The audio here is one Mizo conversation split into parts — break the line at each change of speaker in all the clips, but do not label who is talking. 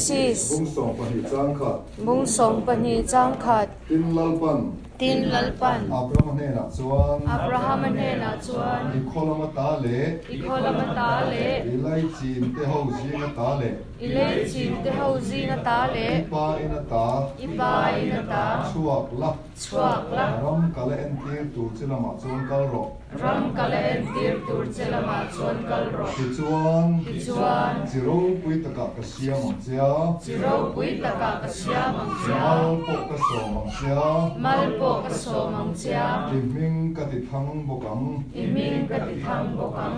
Genesis.
Bung 12 chang khat.
Bung 12 chang khat.
Tin Lalpan.
Tin Lalpan.
Abrahama hnenah chuan.
Abrahama hnenah chuan.
I khaw lama ta leh.
I khaw lama ta leh.
I laichin te ho zinga ta leh.
I laichin te ho zinga ta leh.
I pa in a ta.
I pa in a ta.
Chhuak la.
Chhuak la.
Ram ka la entir tur che lamah chuan kal rawh.
Ram ka la entir tur che lamah chuan kal rawh.
Tichuan.
Tichuan.
Chi ropui takah ka siam ang che a.
Chi ropui takah ka siam ang che a.
Mal pawh ka sawm ang che a.
Mal pawh ka sawm ang che a.
I hming ka ti thang bawk ang.
I hming ka ti thang bawk ang.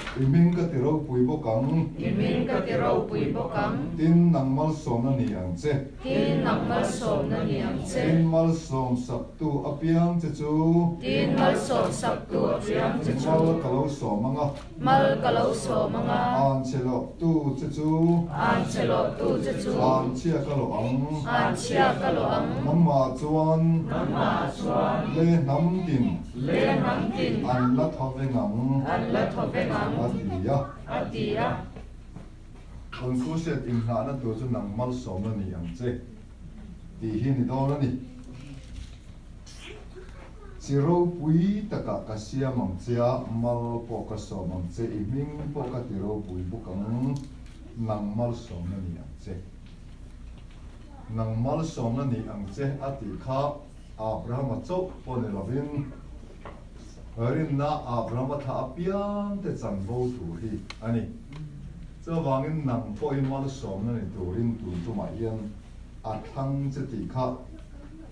I hming ka ti ropui bawk ang.
I hming ka ti ropui bawk ang.
Tin, nang malsawmna ni ang che.
Tin, nang malsawmna ni ang che.
Tin, malsawm saktu apiang che chu.
Tin, malsawm saktu apiang che chu.
Mal ka lo sawm ang a.
Mal ka lo sawm ang a.
An che lawhtu che chu.
An che lawhtu che chu.
An chhia ka lawh ang.
An chhia ka lawh ang.
Nangmah chuan.
Nangmah chuan.
Le hnam tin.
Le hnam tin.
An la thaw veng ang.
An la thaw veng ang.
A ti a.
A ti a.
Kan Crusade inngahna tur chu nang malsawmna ni ang che tih hi ni dawn a ni. Chi ropui takah ka siam ang che a, mal pawh ka sawm ang che, i hming pawh ka ti ropui bawk ang, nang malsawmna ni ang che. Nang malsawmna ni ang che a tih kha Abrahama chauh pawh ni lovin rinna Abrahama thla apiang te chanvo tur hi a ni. Chuvangin nang pawh hi malsawmna ni turin tun tumah hian a thlang che tih kha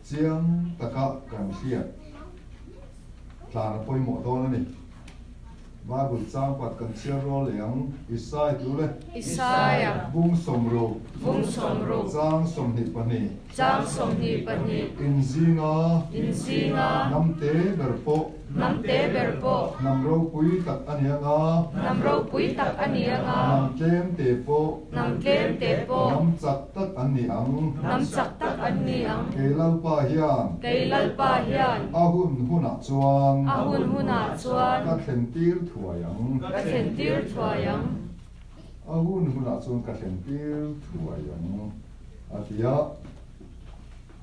chiang taka kan hriat tlan a pawimawh dawn a ni. Bible chang pat kan chhiar rual leh ang, Isai tu le.
Isaia.
Bung 60.
Bung 60.
Chang 22.
Chang 22.
Inzinga.
Inzinga.
Hnam te ber pawh.
Hnam te ber pawh.
Hnam ropui tak a ni anga.
Hnam ropui tak a ni anga.
Hnam tlem te pawh.
Hnam tlem te pawh.
Hnam chak tak an ni ang.
Hnam chak tak an ni ang.
Kei Lalpa hian.
Kei Lalpa hian.
A hun hunah chuan.
A hun hunah chuan.
Ka thlen tir thuai ang.
Ka thlen tir thuai ang.
A hun hunah chuan ka thlen tir thuai ang, a ti a.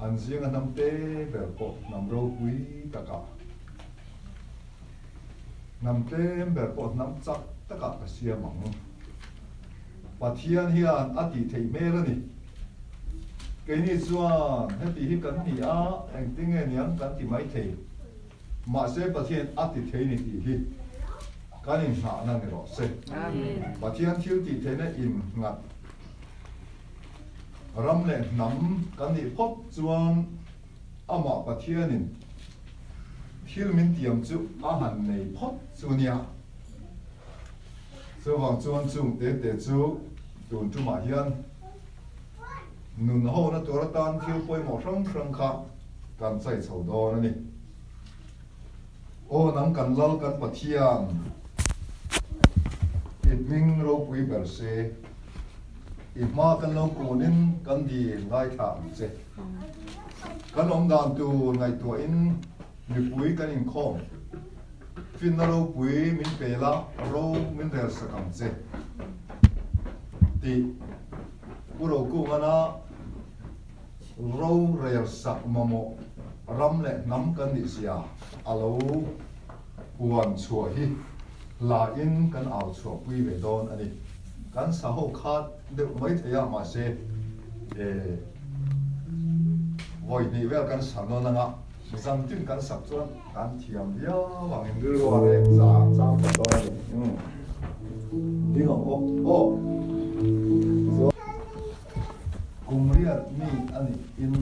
An zinga hnam te ber pawh hnam ropui takah, hnam tlem ber pawh hnam chak takah ka siam ang. Pathian hian a tih theih hmel a ni. Keini chuan heti hi kan ni a, engtinge niang kan ti maithei. Mahse Pathian a ti thei ni tih hi kan inngahna ni rawh se. Pathian thil tih theihna innghat ram leh hnam kan nih phawt chuan amah Pathianin thil min tiam chu a han nei phawt chu nia. Chuvang chuan chung te te chu tun tumah hian nun hona tur atan thil pawimawh hrang hrang kha kan chai chho dawn a ni. Aw nang kan Lal kan Pathian, i hming ropui ber se, i hma kan lo kunin kan dil ngaithla ang che. Kan awm dan tur ngaihtuahin mipui kan inkhawm, finna ropui min pe la, ro min rel sak ang che tih Pu Rokunga Rorel sak mamawh ram leh hnam kan nih zia a lo puan chhuah hi hlain kan au chhuah pui ve dawn a ni. Kan sa ho khat deuh mai thei a, mahse vawi hnih vel kan sa nawn anga zantin kan sak chuan kan thiam viau angin rilru a rek chang chang ta dawn a ni. Ding ang aw aw. Kum riat mi a nih in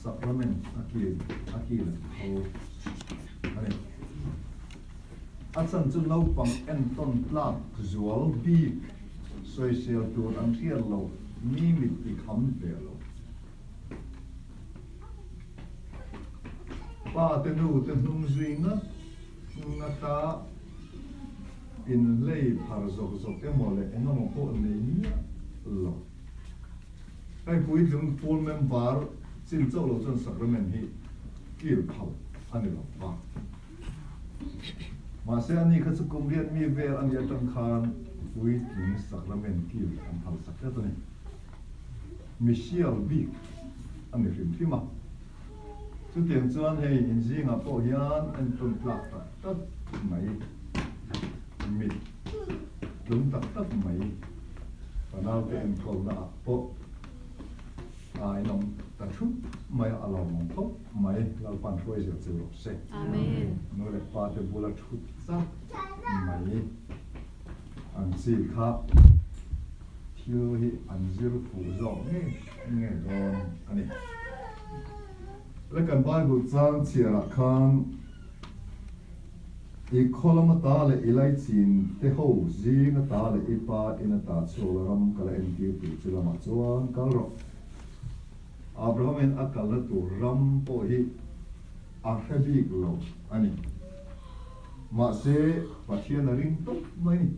sacrament a kil a kil a ti tho a ni. A chan chu naupang entawn tlak zual bik sawisel tur an hriat loh mi mit ti kham ve lo. Pa te nu te hnung zui ngat ngat a inhlei phar zawk zawk emaw leh engemaw pawh nei miah lo. Hei puitling full member chin chauh lo chuan sacrament hi kil phal a ni lo va. Mahse ani kha chu kum riat mi vel a nih atang khan puitling sacrament kil an phal sak tlat a ni. Misial bik a ni hrim hrim a. Chutiang chuan hei inzingah pawh hian entawn tlak tak tak mai, mit tlung tak tak mai fanaute enkawlna ah pawh a inawm ta thup mai a, a lawmawm khawp mai. Lalpan hruai zel chu rawh se. Nu leh pa te bula thut chak mai ang chi kha thil hi an zir fuh zawk ngei ngei dawn a ni. Le kan Bible chang chhiarah khan i khaw lama ta leh i laichin te ho zing ata leh i pa in ata chhuak la ram ka la entir tur chi lamah chuan kal rawh. Abrahamin a kalna tur ram pawh hi a hre bik lo a ni. Mahse, Pathian a ring tawp mai ni.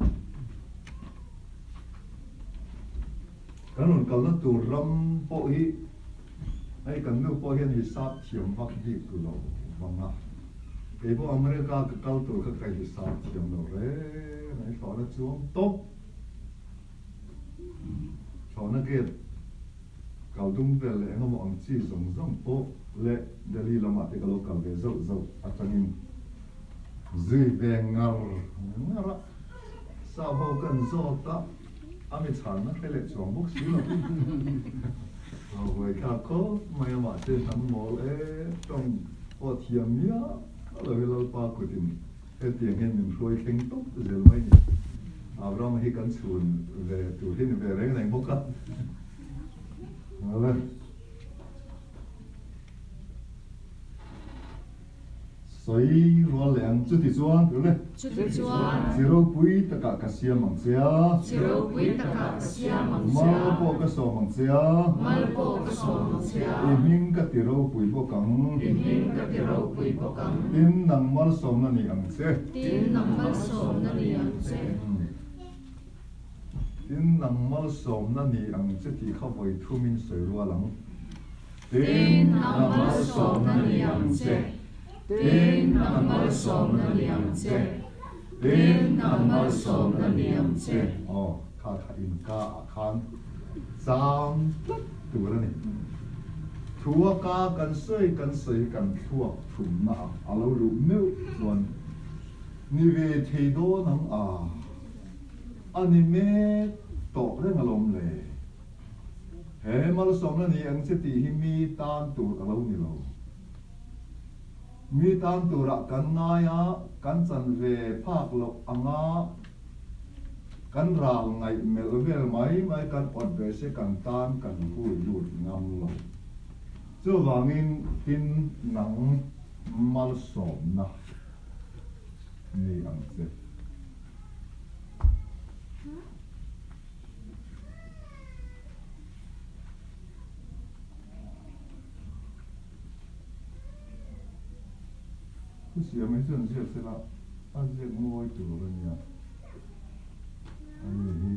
Kan rawn kalna tur ram pawh hi hei kan nu pawh hian hisap thiam vak bik lo vang a. Kei pawh America ka kal tur kha ka hisap thiam lo reng a, i thlawhna chuang tawp. Thlawhna gate kal dum vel leh engemaw ang chi zawng zawng pawh leh Delhi lamah te ka lo kal ve zauh zauh atangin zui ve ngar ngar a, sap ho kan zawt a, a mi chhanna hre leh chuang bawk si lo. Lo huai thlak khawp mai a, mahse hnam mawl e, tawng pawh thiam miah lo hi Lalpa kutin Hetiang hian min hruai thleng tawp zel mai ni. Abraham hi kan chhun ve tur hi ni ve reng reng bawk a. Awle. Sawi rual leh ang. Chuti chuan tur le.
Chuti chuan.
Chi ropui takah ka siam ang che a.
Chi ropui takah ka siam ang che a.
Mal pawh ka sawm ang che a.
Mal pawh ka sawm ang che a.
I hming ka ti ropui bawk ang.
I hming ka ti ropui bawk ang.
Tin, nang malsawmna ni ang che.
Tin, nang malsawmna ni ang che.
Tin, nang malsawmna ni ang che tih kha vawi thumin sawi rual ang.
Tin, nang malsawmna ni ang che. Tin, nang malsawmna ni ang che. Tin, nang malsawmna ni ang che.
Aw, kha kha inka ah khan chang tlat tur a ni. Thua ka kan sawi kan sawi kan thluak thumna ah a lo luh meuh chuan ni ve thei dawn ang a, a ni mek tawh reng alawm le. He malsawmna ni ang che tih hi mi tan tur a lo ni lo. Mi tan turah kan ngai a, kan chan ve phak loh anga kan ral ngaih melh vel mai mai kan awt ve se kan tan kan hui lut ngam lo. Chuvangin tin nang malsawmna ni ang che. Thu siam hi chuan ziak sela a ziak mawi tur a nia. Ani hi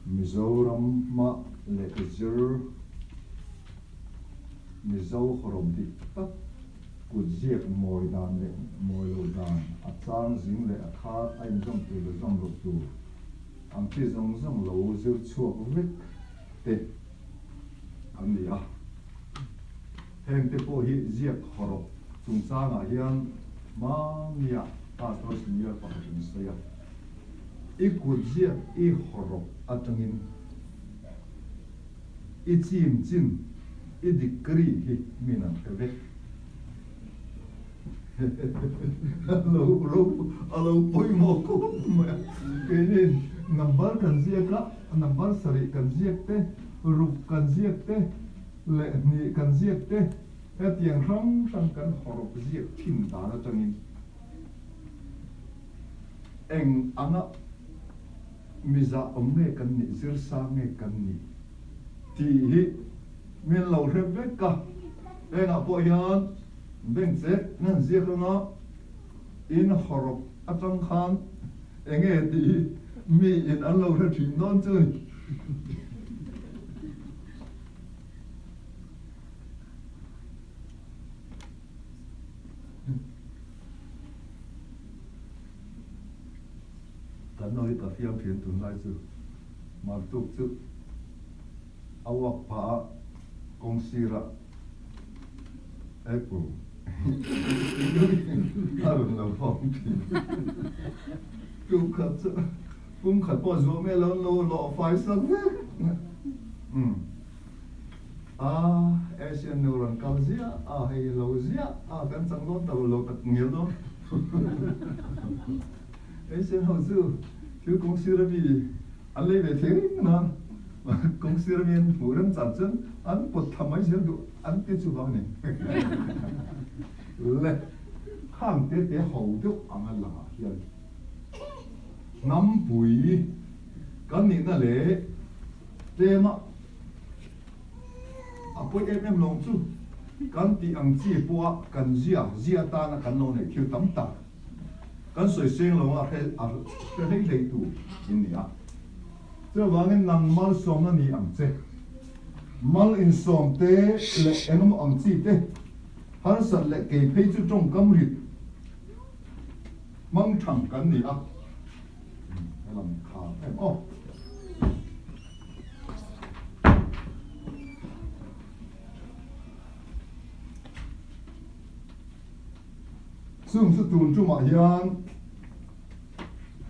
Mizoram-a lehkha zir Mizo hawrawp dik tak kut ziak mawi dan leh mawi loh dan a chang zing leh a khar a inzawm tur leh zawm loh tur Ang chi zawng zawng lo zir chhuak vek te an ni a. Heng te pawh hi ziak hawrawp chungchangah hian hmania Pastor Senior pakhatin sawi a, I kut ziak i hawrawp atangin i chim chin i degree hi min an hre vek. A lo ro a lo pawimawh khawp mai a, keini number kan ziak a, number sarih kan ziak te, ruk kan ziak te leh hnih kan ziak te hetiang hrang hrang kan hawrawp ziak thin dan atangin eng anga mizah awm nge kan nih, zir sang nge kan nih tih hi min lo hre vek a, hengah pawh hian Bank che nan ziak anga in hawrawp atang khan enge tih hi mi in an lo hre thin dawn chu ni. Kan no hi ka fiam thin tunlai chu Martuk chu a uak phah a kawng sirah apple a rawn lo hawng thin. Tum khat chu pum khat pawh zuah mai lo an lo lawh fai sak vek. Umm a Asian nu rawn kal ziah a hei lo ziah a kan chang dawn ta lo tak ngial dawn. Asian ho chu thil kawng sir ami an lei ve thei reng nan kawng sir ami an hmuh rem chan chuan an pawt thla mai zel duh an ti chu vang a ni. Le khang te te ho deuh ang a langah hian hnampui kan nihna leh tlema a pawi em em lawng chu kan tih ang chi pawha kan zia zia atana kan lo neih thil tam tak Kan sawi seng lo a hre hlei hlei tu in ni a. Chuvangin nang malsawmna ni ang che. Mal insawm te leh engemaw ang chi te harsat leh kei phei chu tawngkam rit hmang thang kan ni a. Helam khar em aw. Chung chu tun tumah hian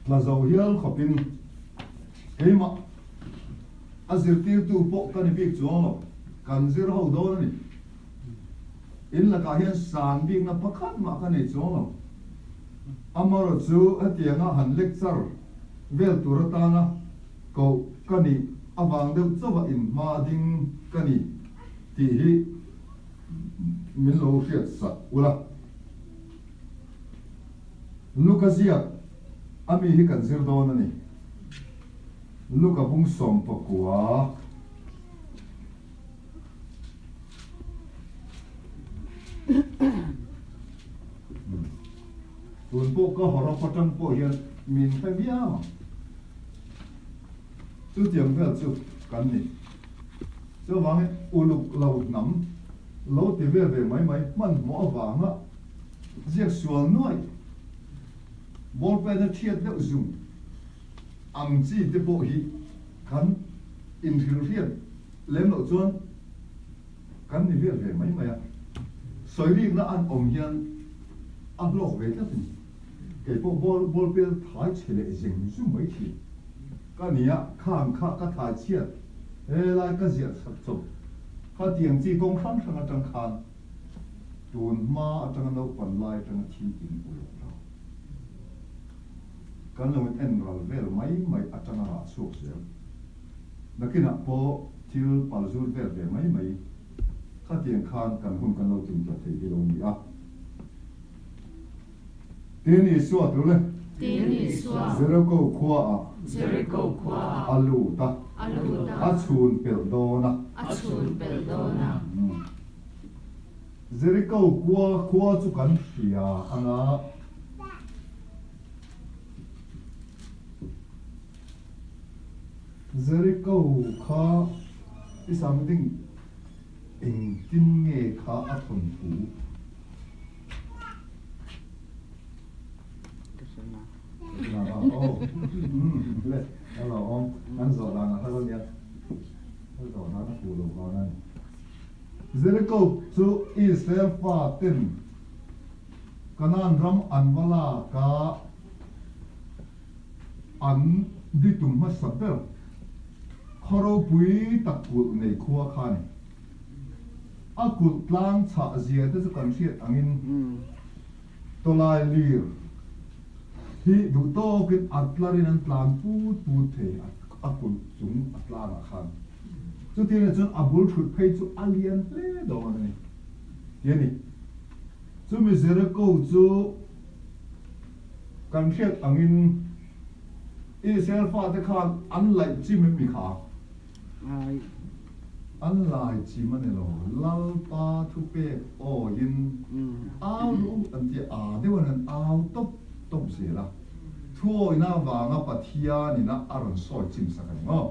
tla zo hial khawpin keimah a zirtirtu pawh ka ni bik chuang lo, kan zir ho dawn a ni. In lakah hian san bikna pakhat mah ka nei chuang lo. Amarawh chu hetianga han lecture vel tur atana koh ka nih avang deuh chauha inhma ding ka ni tih hi Min lo hriat sak ula. Luka ziak a mi hi kan zir dawn a ni. Luka bung 19. Tun pawh ka hawrawp atang pawh hian min hre viau ang. Chutiang vel chu kan ni. Chuvangin uluk lo hnam lo ti vel ve mai mai hmanhmawh avanga ziak sual nuai ball pen a thiat deuh zung ang chi te pawh hi kan inhrilhriat lem loh chuan kan ni vel ve mai mai a. Sawi rikna an awm hian a hlawk ve tlat a ni. Kei pawh ball ball pen thai chhe leh zeng zung mai thin ka ni a, khang kha ka thai chhiat helai ka ziah chak chawp kha tiang chi kawng hrang hrang atang khan tun hma atanga naupan lai atanga thil in uluk lo kan lo in en ral vel mai mai atanga rah chhuak zel nakinah pawh thil palzut vel ve mai mai kha tiang khan kan hun kan lo tlingtla thei hi lo ni a. Tin Isua tu le.
Tin Isua.
Jeriko khua ah.
Jeriko khua ah.
A lut a.
A lut a.
A chhun pelh dawn a.
A chhun pelh dawn a.
Jeriko khua khua chu kan hria anga. Jeriko kha i sam ding engtin nge kha a thawnthu? Jericho chu Israel faten Kanaan ram an va lak a, an bitum hmasa ber khaw ropui tak kulh nei khua kha a ni. A kulh tlang chhah zia te chu kan hriat angin tawlai lir hi duh tawkin a tlarin an tlan put put thei a, a kulh chung a tlangah khan. Chutiangah chuan a bul thut phei chu a lian hle dawn a ni ti a ni. Chumi Jericho chu kan hriat angin Israel fate khan an laih chim em mi kha? An lai chim a ni lo, Lalpa thupek awiin au duh an ti a, deuh an han au tawp tawp zel a, thuawina avanga Pathianina a rawn sawi chim sak a ni maw?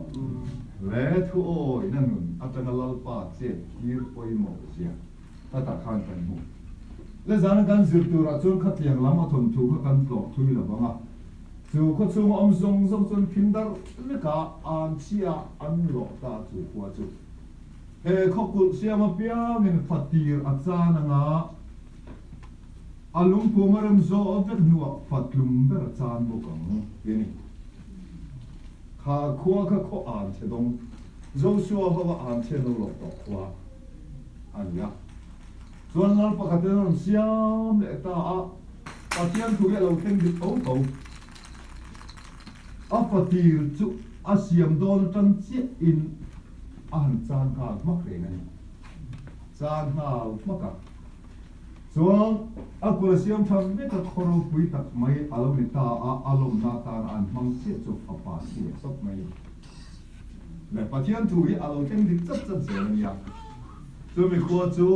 Le thuawina nun atanga Lalpa chet tir pawimawh zia khatah khan kan hmu. Le zana kan zir turah chuan khatiang lam a thawnthu kha kan tlawh thui lo vang a. Chu khaw chhunga awm zawng zawng chuan phim darh vek a, an chhia an lawh ta chu khua chu. He khaw kulh siam apiangin fatir a chan anga a lungphum a rem zawh vek hnuah fatlum ber a chan bawk ang ti a ni. Kha khua kha khaw an chhe dawng, Joshua ho a an chhe no loh tawh khua a ni a. Chuan lal pakhat in a rawn siam leh ta a, Pathian thu hi a lo thleng dik tho tho. A fatir chu a siam dawn atang chiah in a han chan nghal hmak reng a ni. Chan nghal hmak a. Chuan a kut a siam tha vek a, khaw ropui tak mai a lo ni ta a, a lawmna atana an hmang chiah chu fapa si leh sawp mai a ni. Leh Pathian thu hi a lo thleng dik chat chat zel a nia. Chumi khua chu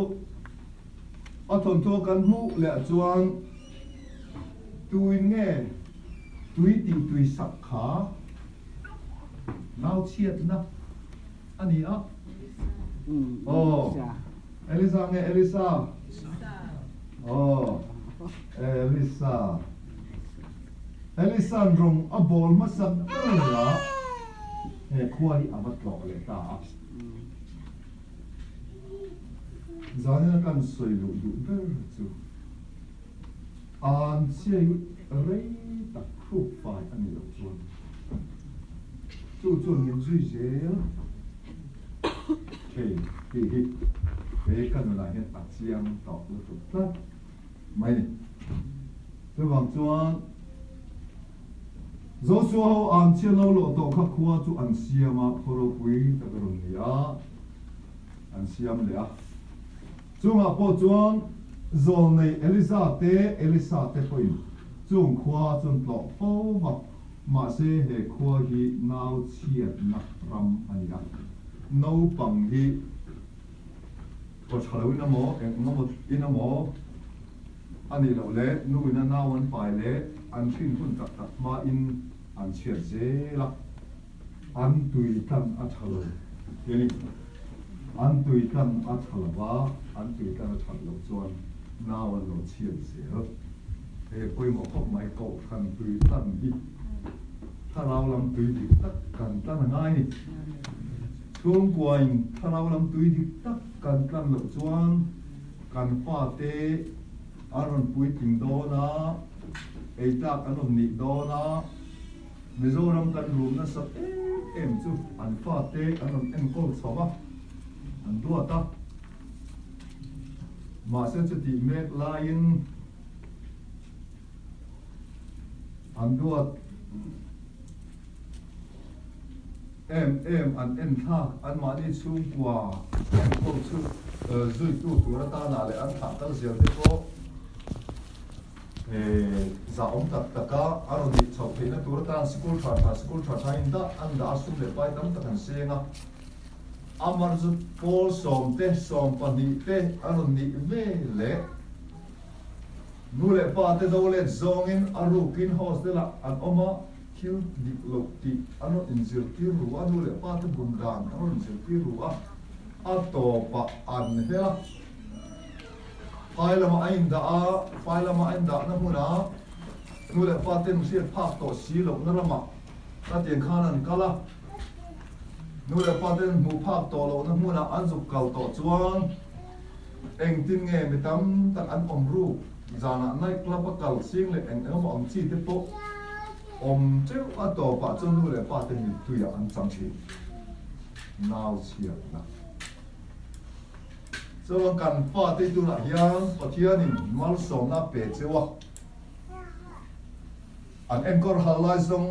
a thawnthaw kan hmuh leh chuan tuin nge tui tih tui sak kha nau chhiatna a ni a. Aw, Elisa nge Elisa? Aw, Elisa. Elisa'n rawng a bawl hmasak ber leh a, he khua hi a va tlawh leh ta a. Zanin a kan sawi luh duh ber chu an chiai rei tak hruk fai a nih loh chuan chu chuan min zui zel thei tih hi he ka nunah hian a chiang tawh lutuk tlat mai ni. Chuvang chuan Joshua ho an chhiat lo loh tawh kha khua chu an siam a, khaw ropui tak a rawn ni a, an siam leh a. Chungah pawh chuan zawlnei Eliza te, Elisa te pawhin chung khua chuan tlawh fo va, mahse he khua hi nau chhiatna ram a ni a, naupang hi Aw tha lo in amaw, eng eng amaw in amaw a nih loh leh nu in a nau an pai leh an hrin hun tak tak hma in an chhiat zel a, an tui tlan a tha lo ti a ni. An tui tlan a tha lo va, an tui tlan a that loh chuan nau an lo chhiat zel. He pawimawh khawp mai kohhran tui tlan hi thlarau lam tui dik tak kan tlan a ngai ni. Chhungkuain thlarau lam tui dik tak kan tlan loh chuan kan fate an rawn puitling dawn a, ei tlak an rawn nih dawn a, Mizoram kan rum nasa em em chu an fate an rawn enkawl chho a, an duat a. Mahse chutih mek laiin an duat. Em em an en thlak, anmahni chhungkua enkawl chu zuitu tur atana leh an thlah kal zel te pawh zah awm tak taka a rawn nih chhoh theihna tur atan sikul tha tha sikul tha tha in dah an dah a, sum leh pai tam tak an seng a. Amar chu pawl sawmte 12 te a rawn nih ve leh nu leh pa te do let zawngin a rukin hostel ah an awm a. Thil dik loh tih an rawn inzirtir ru a, nu leh pa te bun dan an rawn inzirtir ru a, a tawpah an hel a. Phai lamah a indah a, phai lama a indahna hmunah nu leh pa ten hriat phak tawh si lohna ramah khatiang khan an kal a. Nu leh pa ten hmuh phak tawh lohna hmunah an zuk kal tawh chuan engtin nge mi tam tak an awm ruk Zanah night club a kal ching leh eng eng emaw ang chi te pawh awm teuh a tawpah chuan nu leh pa te mittuiah an chang thin. Nau chhiatna. Chuan kan pa te tunah hian Pathianin malsawmna a pe cheu a, an enkawl hal lai zawng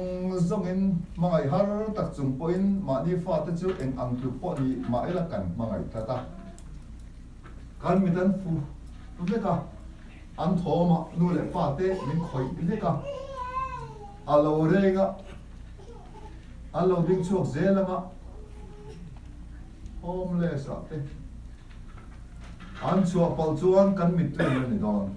zawngin hmangaih har tak chung pawhin mahni fate chu eng ang tluk pawh ni mah ila kan hmangaih tlat a. Kan mit an fu vek a, an thawmah nu leh pa te min khawih vek a, a lo reng a, an lo ding chhuak zel ang a, homeless ah te an chhuah palh chuan kan mittui an la ni dawn.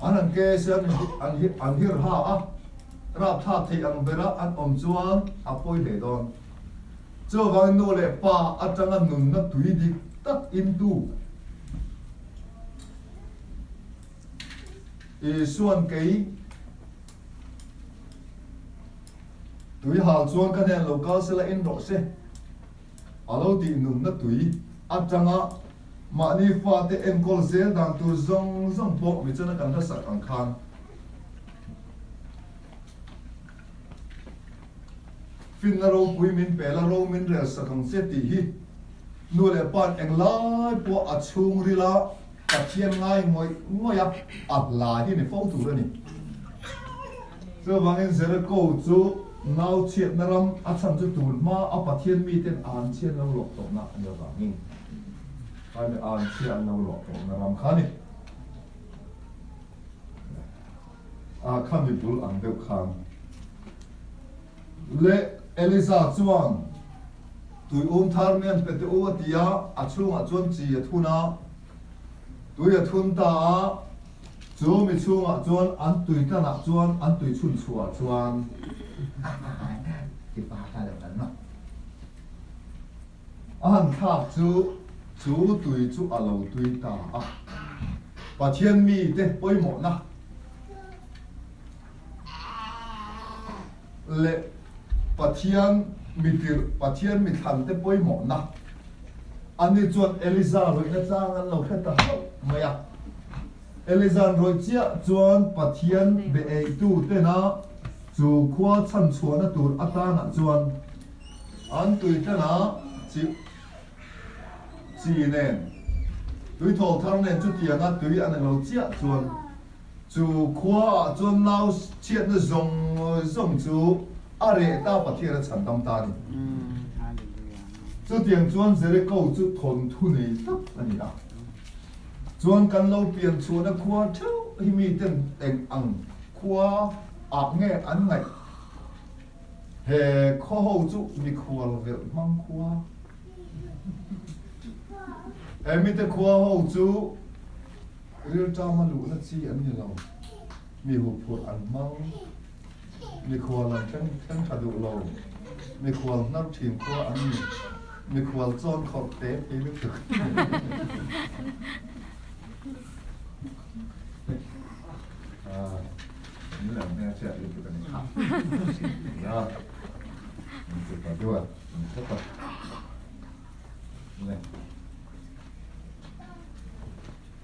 An han ke se an hir ha a, rapthlak theih ang bera an awm chuan a pawi hle dawn. Chuvangin nu leh pa atanga nunna tui dik tak intu. Isuan kei tui hal chuan ka hnen lo kal sela in rawh se. A lo tih nunna tui atanga mahni fate enkawl zel dan tur zawng zawng pawh michana kan hlasak ang khan Finna ropui min pe la, ro min rel sak ang che tih hi nu leh pa'n englai pawh a chhungril a Pathian ngai ngawih ngawih a, a hla hi ni fo tur a ni. Chuvangin Jericho chu nau chhiatna ram a chhan chu tun hma a Pathian miten an chhiat lo lawh tawhna a ni avangin khaimi an chhia an lo lawh tawhna ram kha a ni. A khami bul ang deuh khan leh Eliza chuan tui um thar mian pe teh u a ti a, a chhungah chuan chi a thun a, tui a thun ta a, chu mi chhungah chuan an tui tlanah chuan an tui chhun chhuah chuan ti pa kha lo kan a. A han thlak chu chu tui chu a lo tui ta a. Pathian mite pawimawhna leh Pathian mitirh, Pathian mithlante pawimawhna ani chuan Eliza rawihna chang an lo hre ta hlauh mai a. Eliza'n rawih chiah chuan Pathian be eitu tena chu khua chhanchhuahna tur atanah chuan An tui tlanah chi chi nen, tui thawl thar nen chutianga tui an englo chiah chuan chu khua ah chuan nau chhiatna zawng zawng chu a reh ta Pathian a chhan dam ta a ni. Chutiang chuan Jericho chu thawnthu nei tak a ni a. Chuan kan lo pian chhuahna khua theuh hi miten eng ang khua ah nge an ngaih? He khaw ho chu mikhual velh hmang khua. He mite khua ho chu rilṭama luhna chi an ni lo. Mi huphurh an hmang. Mikhual an thleng thleng ṭha duh lo. Mikhual hnar ṭhin khua an ni. Mikhual chawn khawrh te phei lutuk.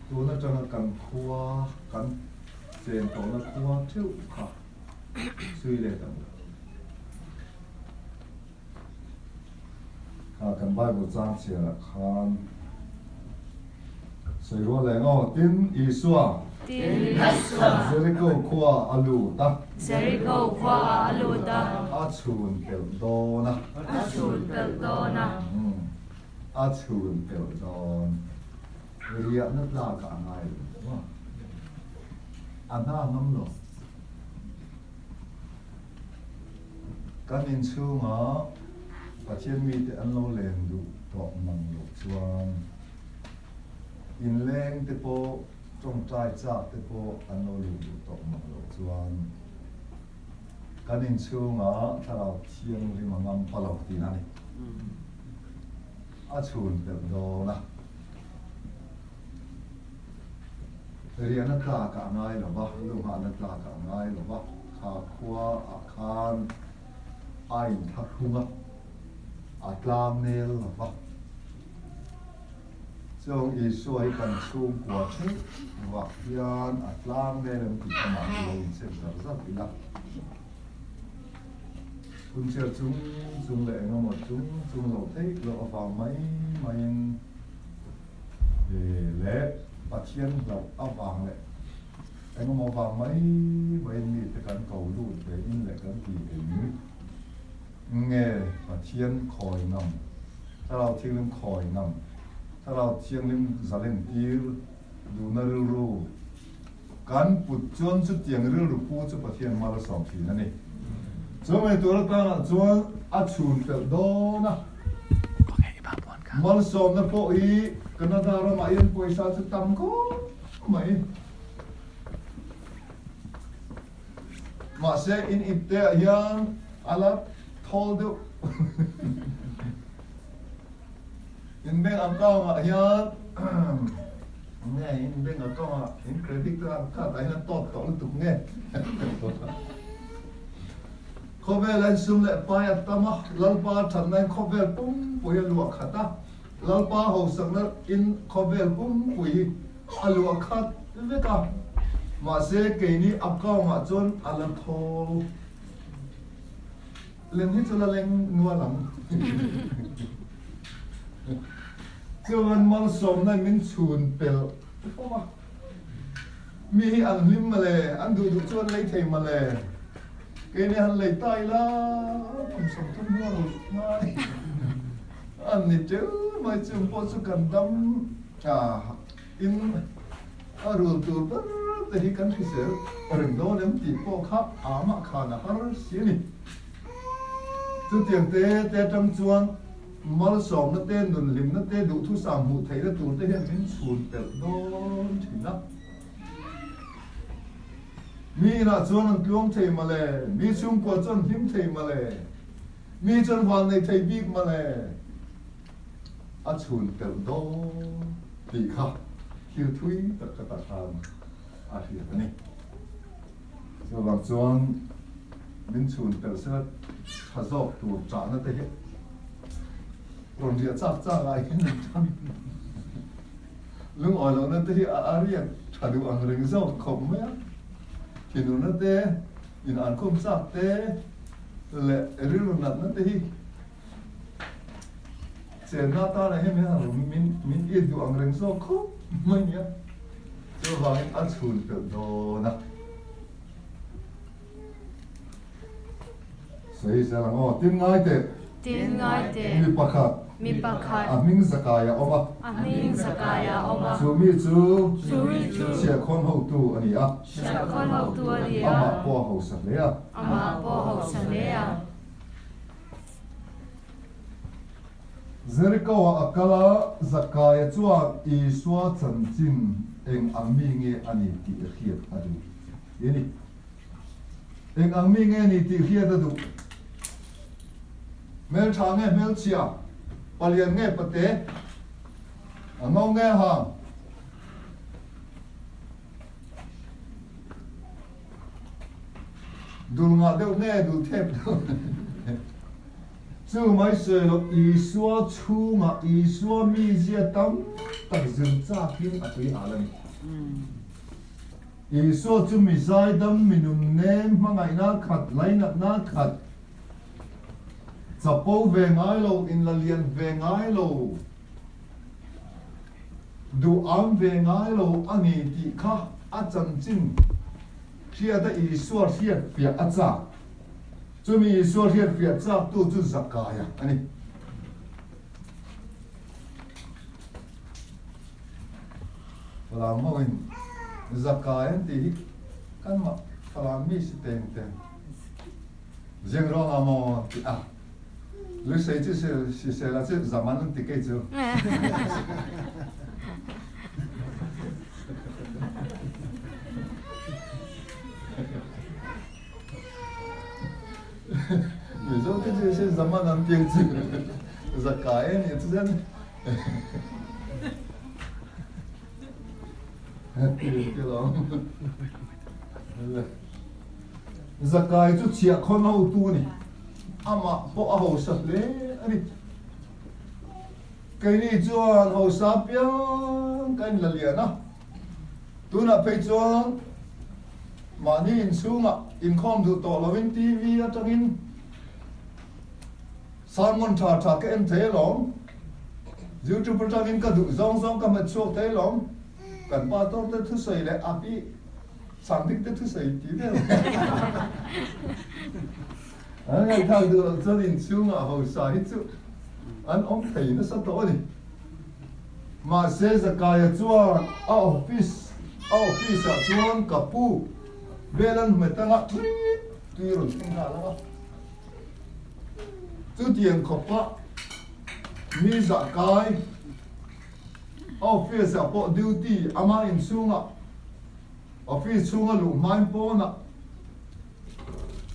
Tun atanga kan khua kan chen tawhna khua theuh kha chhui let ang. Kha kan Bible chang chhiarah khan sawi rual leh ngaw tin Isua
Tin Isua
Jericho khua a lut a
Jericho khua a lut a
A chhun pelh dawn a
A chhun pelh dawn a
A chhun pelh dawn riahna tlakah a ngai lo a hna ngam lo. Kan inchhunga Pathian mite an lo len duh tawh mang loh chuan inleng te pawh, tawngtai chak te pawh an lo luh duh tawh mang loh chuan kan inchhunga Thlarau Thianghlim a ngam pa lo tihna a ni. A chhun pelh dawn a. Riahna tlakah a ngai lo va, lunghahna tlakah a ngai lo va, kha khua ah khan a inthlahrung a, a tlang nel lo va. Chuang Isua hi kan chhungkua theuh vah hian a tlang nel em tih kha mahni lo inchep zar zar ila. Phunchiar chung chung leh engemaw chung chung lo theih loh avang mai maiin Leh Pathian hlauh avang leh engemaw vang mai maiin mite kan ko lut ve in leh kan ti eng nge Pathian khawi ngam, Thlarau Thianghlim khawi ngam, Thlarau Thianghlim zalen tir duhna rilru kan put chuan chutiang rilru pu chu Pathian hma la sawm thin a ni. Chu mai tur atanah chuan a chhun pelh dawn a. Malsawmna pawh hi Canada ramah hian pawisa chu tam khawp mai. Mahse in ipte ah hian a la thawl deuh. In bank account ah hian. Nge in bank account ah in credit card ah hian a tawt tawh lutuk nge? Khawvel a insum leh pai a tam a, Lalpa thatna in khawvel pumpui a luah khat a, Lalpa hausakna in khawvel pumpui hi a luah khat vek a, mahse keini account ah chuan a la thawl leng hi chu la leng nual ang. Chuan malsawmna in min chhun pelh fo a. Mi hi an hlim male, an duh duh chu an lei thei male. Keini han lei ta ila kum 30 hnuah lo ngai an ni teuh mai chung pawh chu kan dam in a rul tur ber te hi kan hrisel reng dawn em tih pawh kha amah khan a har si a ni. Chutiang te te atang chuan malsawmna te, nunhlimna te, duhthusam hmuh theihna tur te hian min chhun telh dawn thin a. Mi inah chuan an tluang thei male, mi chhungkua chu an hlim thei male, mi chuan van nei thei bik male, a chhun telh dawn tih kha thil thui tak ka tak khan a hriat a ni. Chuvang chuan min chhun telh sela tha zawk tur chahna te hi rawn riah chak chak ah hian an tan. Lungawi lohna te hi a riak tha duh ang reng zawk khawp mai a, thinurna te, in an khum chak te leh rilru natna te hi chenna atana hian min han min min it duh ang reng zawk khawp mai nia. Chuvangin a chhun pelh dawn a. Sawi zel ang aw. Tin ngai teh.
Tin ngai teh.
Mi pakhat.
Mi pakhat.
A hming zakai a awm a.
A hming zakai a awm a.
Chu mi chu.
Chu mi chu.
Chhiahkhawn hotu a ni a.
Chhiahkhawn hotu a ni a.
Amah pawh a hausa hle a.
Amah pawh a hausa hle a.
Jericho-ah a kal a, Zakaia chuan Isua chanchin eng ang mi nge a ni tih hriat a duh a ni. Eng ang mi nge ni tih hriat a duh. Hmeltha nge hmelchhia, palian nge pate, a ngo nge hang. Dul ngah deuh nge dul thep deuh. Chu mai sawi loh Isua chhungah Isua mizia tam tak zir chakin a tui hal a ni. Isua chu mi zaidam, mi nunnem, hmangaihna khat, lainatna khat, chapo ve ngai lo, inla lian ve ngai lo, duham ve ngai lo a ni tih kha a chanchin hriata Isua hriatfiah a chak. Chumi Isua hriatfiah chaktu chu Zakaia a ni. Falam ho in Zakai an tih hi kanmah Falam mi si teng teng zing ruang ah maw an ti a, Lusei chu sisel ah cu zaman an ti kei cu. Mizo te chu si zaman an ti cu Zakai an ti cu Zakai chu chhiahkhawn hotu a ni. Amah pawh a hausa hle a ni. Keini chuan hausa apiang ka inla lian a. Tunah phei chuan mahni inchhungah inkhawm duh tawh lovin TV atangin Sermon tha tha ka en thei alawm. YouTube atangin ka duh zawng zawng ka hmet chhuak thei alawm. Kan pa tawr te thusawi leh a pi Sangdik te thusawi ti vel. An ngaihthlak duh loh chuan inchhungah hausa hi chu an awm thei nasa tawh a ni. Mahse Zakaia chuan a office a office ah chuan ka pu bel an hmet anga tui rawn thleng nghal ang a. Chutiang khawpa mi zah kai office ah pawh duty ama inchhungah office chhunga luh hmain pawnah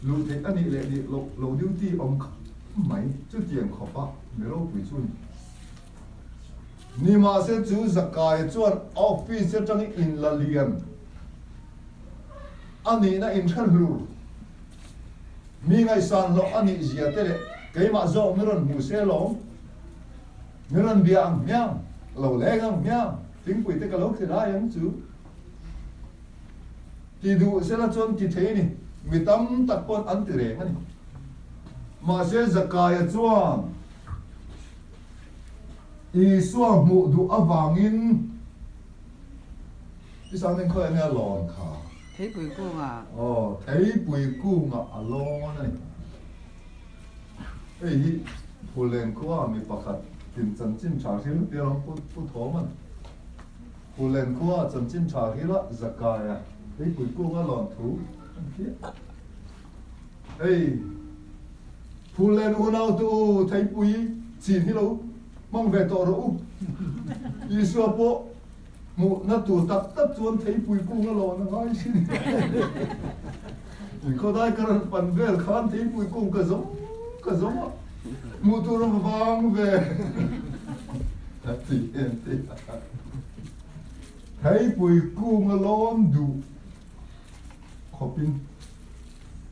luh theih a nih leh nih loh lo duty awm khawp mai. Chutiang khawpa mi ropui chu a ni. Nimahse chu Zakaia chuan a office atangin in la lian a nihna inhre hlur. Mi ngaihsan hlawh a nih zia te leh keimah zawk mi rawn hmu se lawm, mi rawn bia ang hmiang, lo leng ang hmiang, thingpui te ka lo thli lai ang chu ti duh sela chuan ti thei ni, mi tam tak pawn an ti reng a ni. Mahse Zakaia chuan Isua hmuh duh avangin I sang khawiah nge a lawn kha?
Theipui kungah.
Aw, theipui kungah a lawn a ni. Hei hi Phullen khua mi pakhat tin chanchin tha hril tia rawng pu pu thawm a ni. Phullen khua chanchin tha hrila Zakaia theipui kunga lawn thu an hria. Hei Phullen unau te u theipui chin hi lo hmang ve tawh rawh u. Isua pawh Hmuhna tur tak tak chuan theipui kung a lawn a ngai thin. Inkhawdai ka rawn pan vel khan theipui kung ka zawng ka zawng a, hmuh tur a vang ve a ti em ti a. Theipui kung a lawn duh khawpin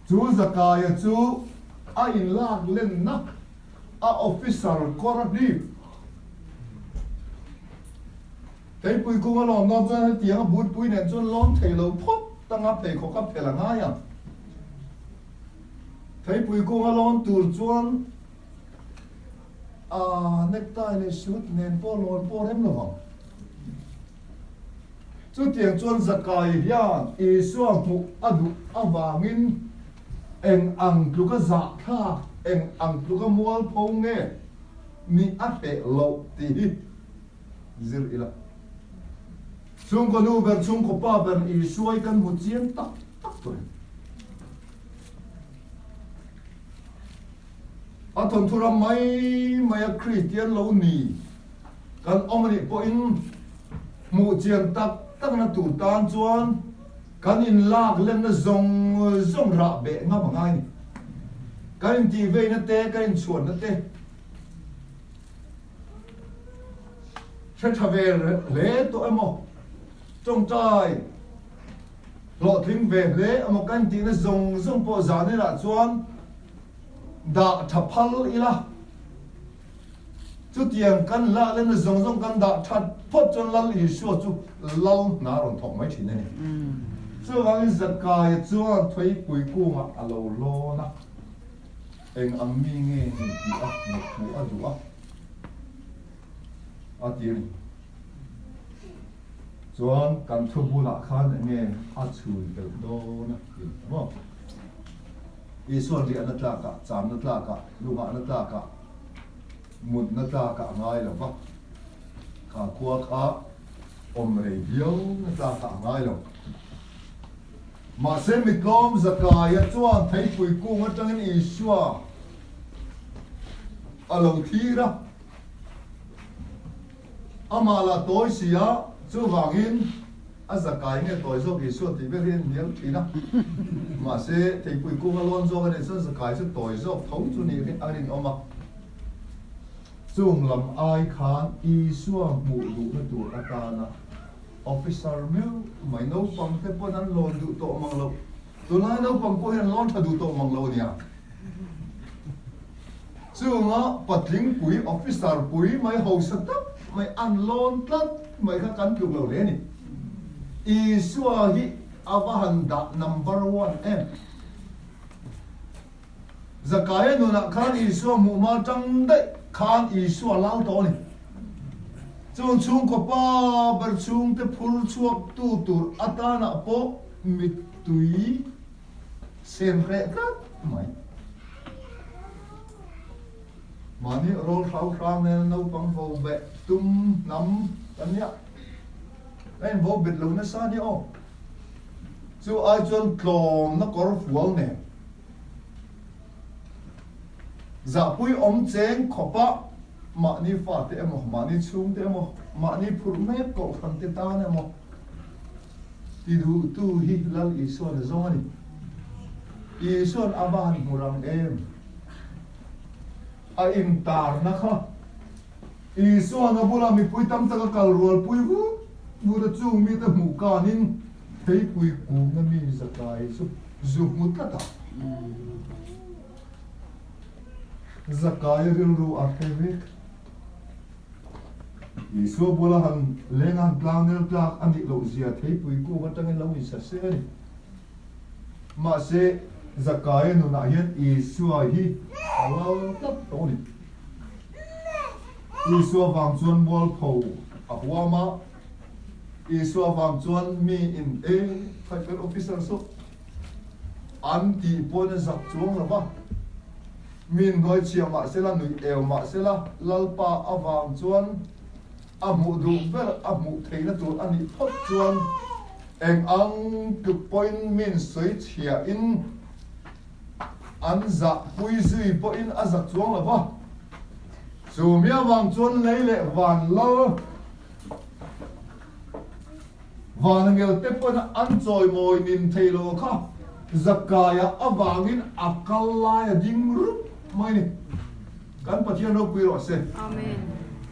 chu Zakaia chu a inlak lenna a officer kawr a hlip. Theipui kung a lawm dawn chuan hetiang a butpui nen chuan lawm thei lo phawt tanga pheikhawk a phel a ngai ang. Theipui kung a lawn tur chuan a necktie leh suit nen pawh lawn pawh rem lo vang. Chutiang chuan Zakai hian Isua hmuh a duh avangin eng ang tluka zahthlak, eng ang tluka mualpho nge nih a hreh loh tih hi zir ila. Chhungkaw nu ber, chhungkaw pa ber Isua hi kan hmu chiang tak tak tawh em? A thawnthu ram mai maia Kristian lo ni kan awm anih pawhin hmuh chian tak takna tur tan chuan kan inlak lenna zawng zawng rah beh ngam a ngai a ni. Kan intihveina te, kan inchhuanna te hre tha ve hle tawh emaw, tawngtai hlawhtling ve hle emaw kan tihna zawng zawng pawh zan inah chuan dah tha phal ila, chutiang kan lah lehna zawng zawng kan dah that phawt chuan Lal Isua chu Lal hna rawn thawk mai thin a ni. Chuvangin Zakaia chuan Theipui kungah a lo lawn a, eng ang mi nge ni tih a hmuh a duh a, a ti a ni. Chuan kan thu bulah khan eng nge a chhun belh dawn a ti maw? Isuan riahna tlakah, chamna tlakah, lunghahna tlakah, mutna tlakah a ngai lo va, kha khua kha awm rei viauna tlakah a ngai lo. Mahse mitlawm Zakaia chuan theipui kung atangin Isua a lo thlir a. Amah lah tawi si a, chuvangin a zakai nge tawi zawk Isua tih vel hi a inhnial thin a. Mahse, theipui kunga lawn zawk a nih chuan zakai chu tawi zawk tho chu nih hi a rinawm a. Chung lam ai khan Isua hmuh duhna tur atana officer meuh mai naupang te pawn an lawn duh tawh mang loh. Tunlai naupang pawh hian an lawn tha duh tawh mang lo a nia. Chunga patling pui, officer pui mai hausa tak mai an lawn tlat mai kha kan tluk lo hle a ni. Isua hi a va han dah number one em? Zakaia nunah khan Isua hmuh hma tang daih khan Isua lau tawh a ni. Chung chhungkaw pa ber chhungte phur chhuaktu tur atanah pawh mittui Sem hreh tlat mai. Mahni rawl hrau hrang nen naupang vo beh tum hnam kan nia. Ka in vo bet lo nasa nia aw. Chu ai chuan tlawmna kawr fual nen. Zahpui awm cheng khawpa mahni fate emaw, mahni chhungte emaw, mahni phurh mek kohhran te tan emaw, Ti duhtu hi Lal Isuan a zawng a ni. Isuan a va han hmu rang em? A intarna kha. Isuan a bula mipui tam tak a kal rualpui vut vut a, chung mite hmuh kanin theipui kungna mi zakai chu zu hmu tlat a. Zakai rilru a hre vek. Isua bula han leng a han tlang nel tlak a nih loh zia theipui kung atangin lo insa se a ni. Mahse, Zakaia nunah hian Isua hi a lal tlat tawh a ni. Isua vang chuan mualpho a huam a, Isua vang chuan mi in e Fire Officer saw an tih pawhin a zak chuang lo va, mi in hnuai chhia mah sela, nuih eu mah sela, Lalpa avang chuan a hmuh duh ber a hmuh theihna tur a nih phawt chuan eng ang tluk pawhin min sawi chhiahin An zahpui zui pawhin a zak chuang lo va, chu mi avang chuan lei leh van lal van angel te pawhin an chawimawi nin thei lo kha Zakaia avangin a kal lai a ding rup mai ni. Kan Pathian ropui rawh se.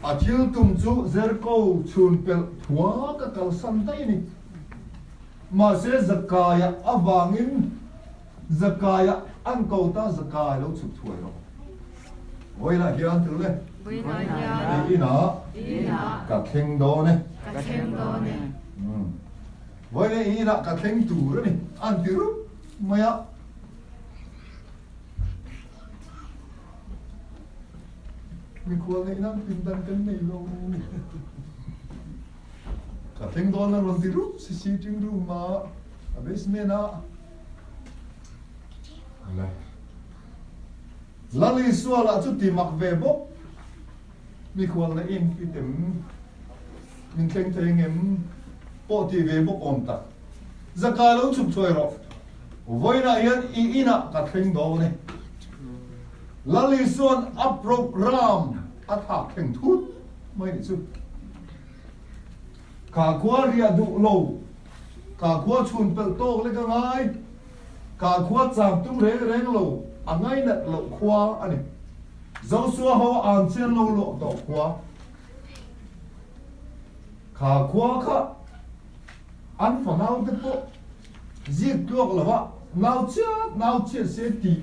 A thil tum chu Jeriko chhun pelh thua ka kalsan daih a ni. Mahse Zakaia avangin Zakaia an ko ta Zakai lo chhuk thuai rawh. Vawiinah hian tul e. I inah ka thleng dawn e. Vawiin i inah ka thleng tur a ni an ti rup mai a. Mikhual neih nan pindan kan nei lo. Ka thleng dawn a rawn ti rup si sitting room ah a basement ah Lal Isua lah chu ti mak ve bawk mikhual na in i tem min thleng thei ngem pawh ti ve bawk awm tak Zaka lo chhuk thuai rawh vawiinah hian i inah ka thleng dawn e Lal Isua'n a program a thlak thleng thut mai nih chu. Ka khua riah duh lo, ka khua chhun pelh tawk lek a ngai, ka khua chang tum reng reng lo, a ngainat loh khua a ni. Josua ho a an chian lo luah tawh khua. Kha khua kha an fanau te pawh zik tluak lo va, nau chiat nau chiat se tih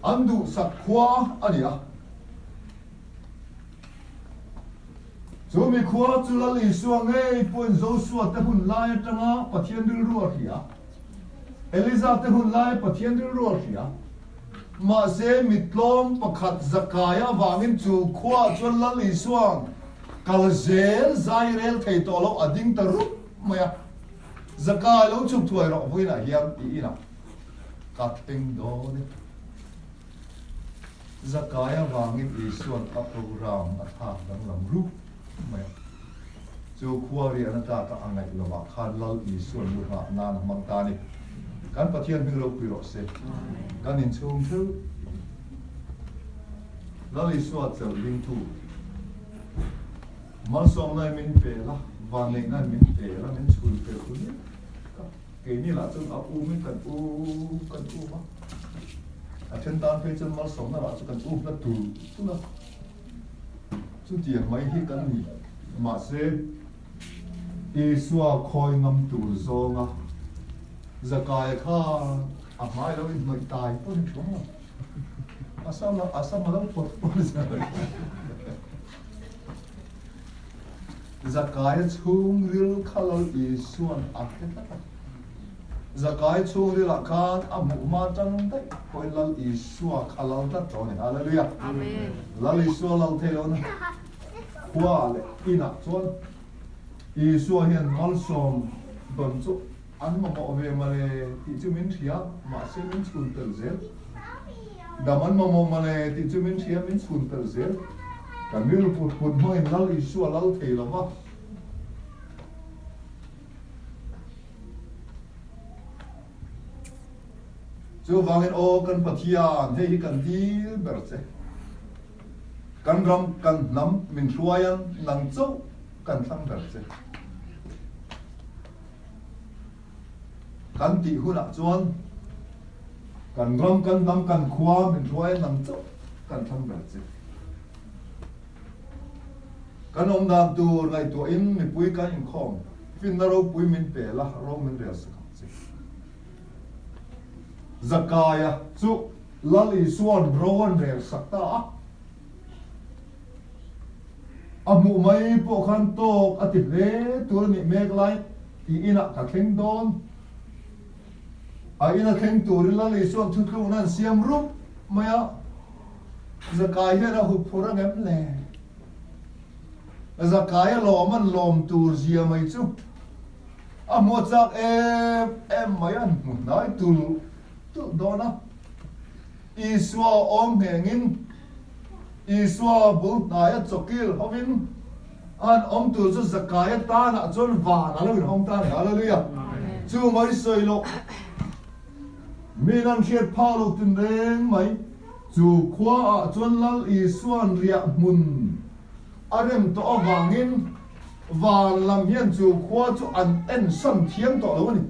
an duhsak khua a ni a. Chu mi khua chu Lal Isua ngei pawhin Josua te hun lai atanga Pathian rilru a hria. Eliza te hun lai Pathian rilru a hria. Mahse mitlawm pakhat Zakaia avangin chu khuaah chuan Lal Isua'n kal zel zai rel thei tawh lo a ding ta rup mai a. Zakai lo chhuk thuai rawh vawiinah hian tiin a ka thleng dawn e. Zakai avangin Isua'n a program a thlak danglam rup mai a. Chu khua riahna tlaka a ngaih lovah khan Lal Isua'n lu nghah nan a hmang ta a ni. Kan Pathian hming ropui rawh se. Kan inchhung theuh Lal Isua chelh dingtu malsawmna in min pel a, vanneihna in min pel a, min chhun pel tu mek a. Keini lah chuan a um in kan um kan um a, a then tan phei chuan malsawmna lah chu kan um hla tur tur a, chutiang mai hi kan ni. Mahse, Isua khawi ngam tur zawnga Zakaia kha a hmai lo inhnawih tai pawh ni ṭhuang lo. A sam a sam a lo pawt pawt zel. Zakaia chhungril kha Lal Isua'n a hre tlat a. Zakaia chhungrilah khan a hmuh hma tang daih pawhin Lal Isua kha lal tlat tawh a ni. Hallelujah!
Amen.
Lal Isua lal thei lohna khua leh inah chuan Isua hian malsawm dawn chu an mamawh ve male tih chu min hria, mahse min chhun tel zel. Dam an mamawh male tih chu min hria, min chhun tel zel. Kan rilru put put hmangin Lal Isua lal thei lo va. Chuvangin aw kan Pathian, hei hi kan dil ber che. Kan ram, kan hnam min hruaian nang chauh kan thlang ber che. Kan tih hunah chuan kan ram, kan hnam, kan khua min hruai nang chauh. kan thlang ber che. Kan awm dan tur ngaihtuahin mipui kan inkhawm finna ropui min pe la, ro min rel sak ang che. Zakaia chu Lal Isua'n ro an rel sak ta a. A hmuh mai pawh khan tawk a ti hle tur a nih mek lai tih inah ka thleng dawn. A ina thleng turin Lal Isua'n thutlukna an siam rup mai a, Zakai hian a hup phur angem le? Zakai a lawm an lawm tur zia mai chu a hmuh chak em em mai an hmu hnai tulh tulh dawn a. Isua awm nghengin Isua bul hnaia chawkil hovin an awm tur chu Zakaia tanah chuan van a lo inhawng ta a ni. Hallelujah! Chu mai sawi loh min an hriat phah lo tinreng mai. Chu khuaah chuan Lal Isua'n riah hmun a rem tawh avangin van lam hian chu khua chu an ensan thiam tawh lo a ni.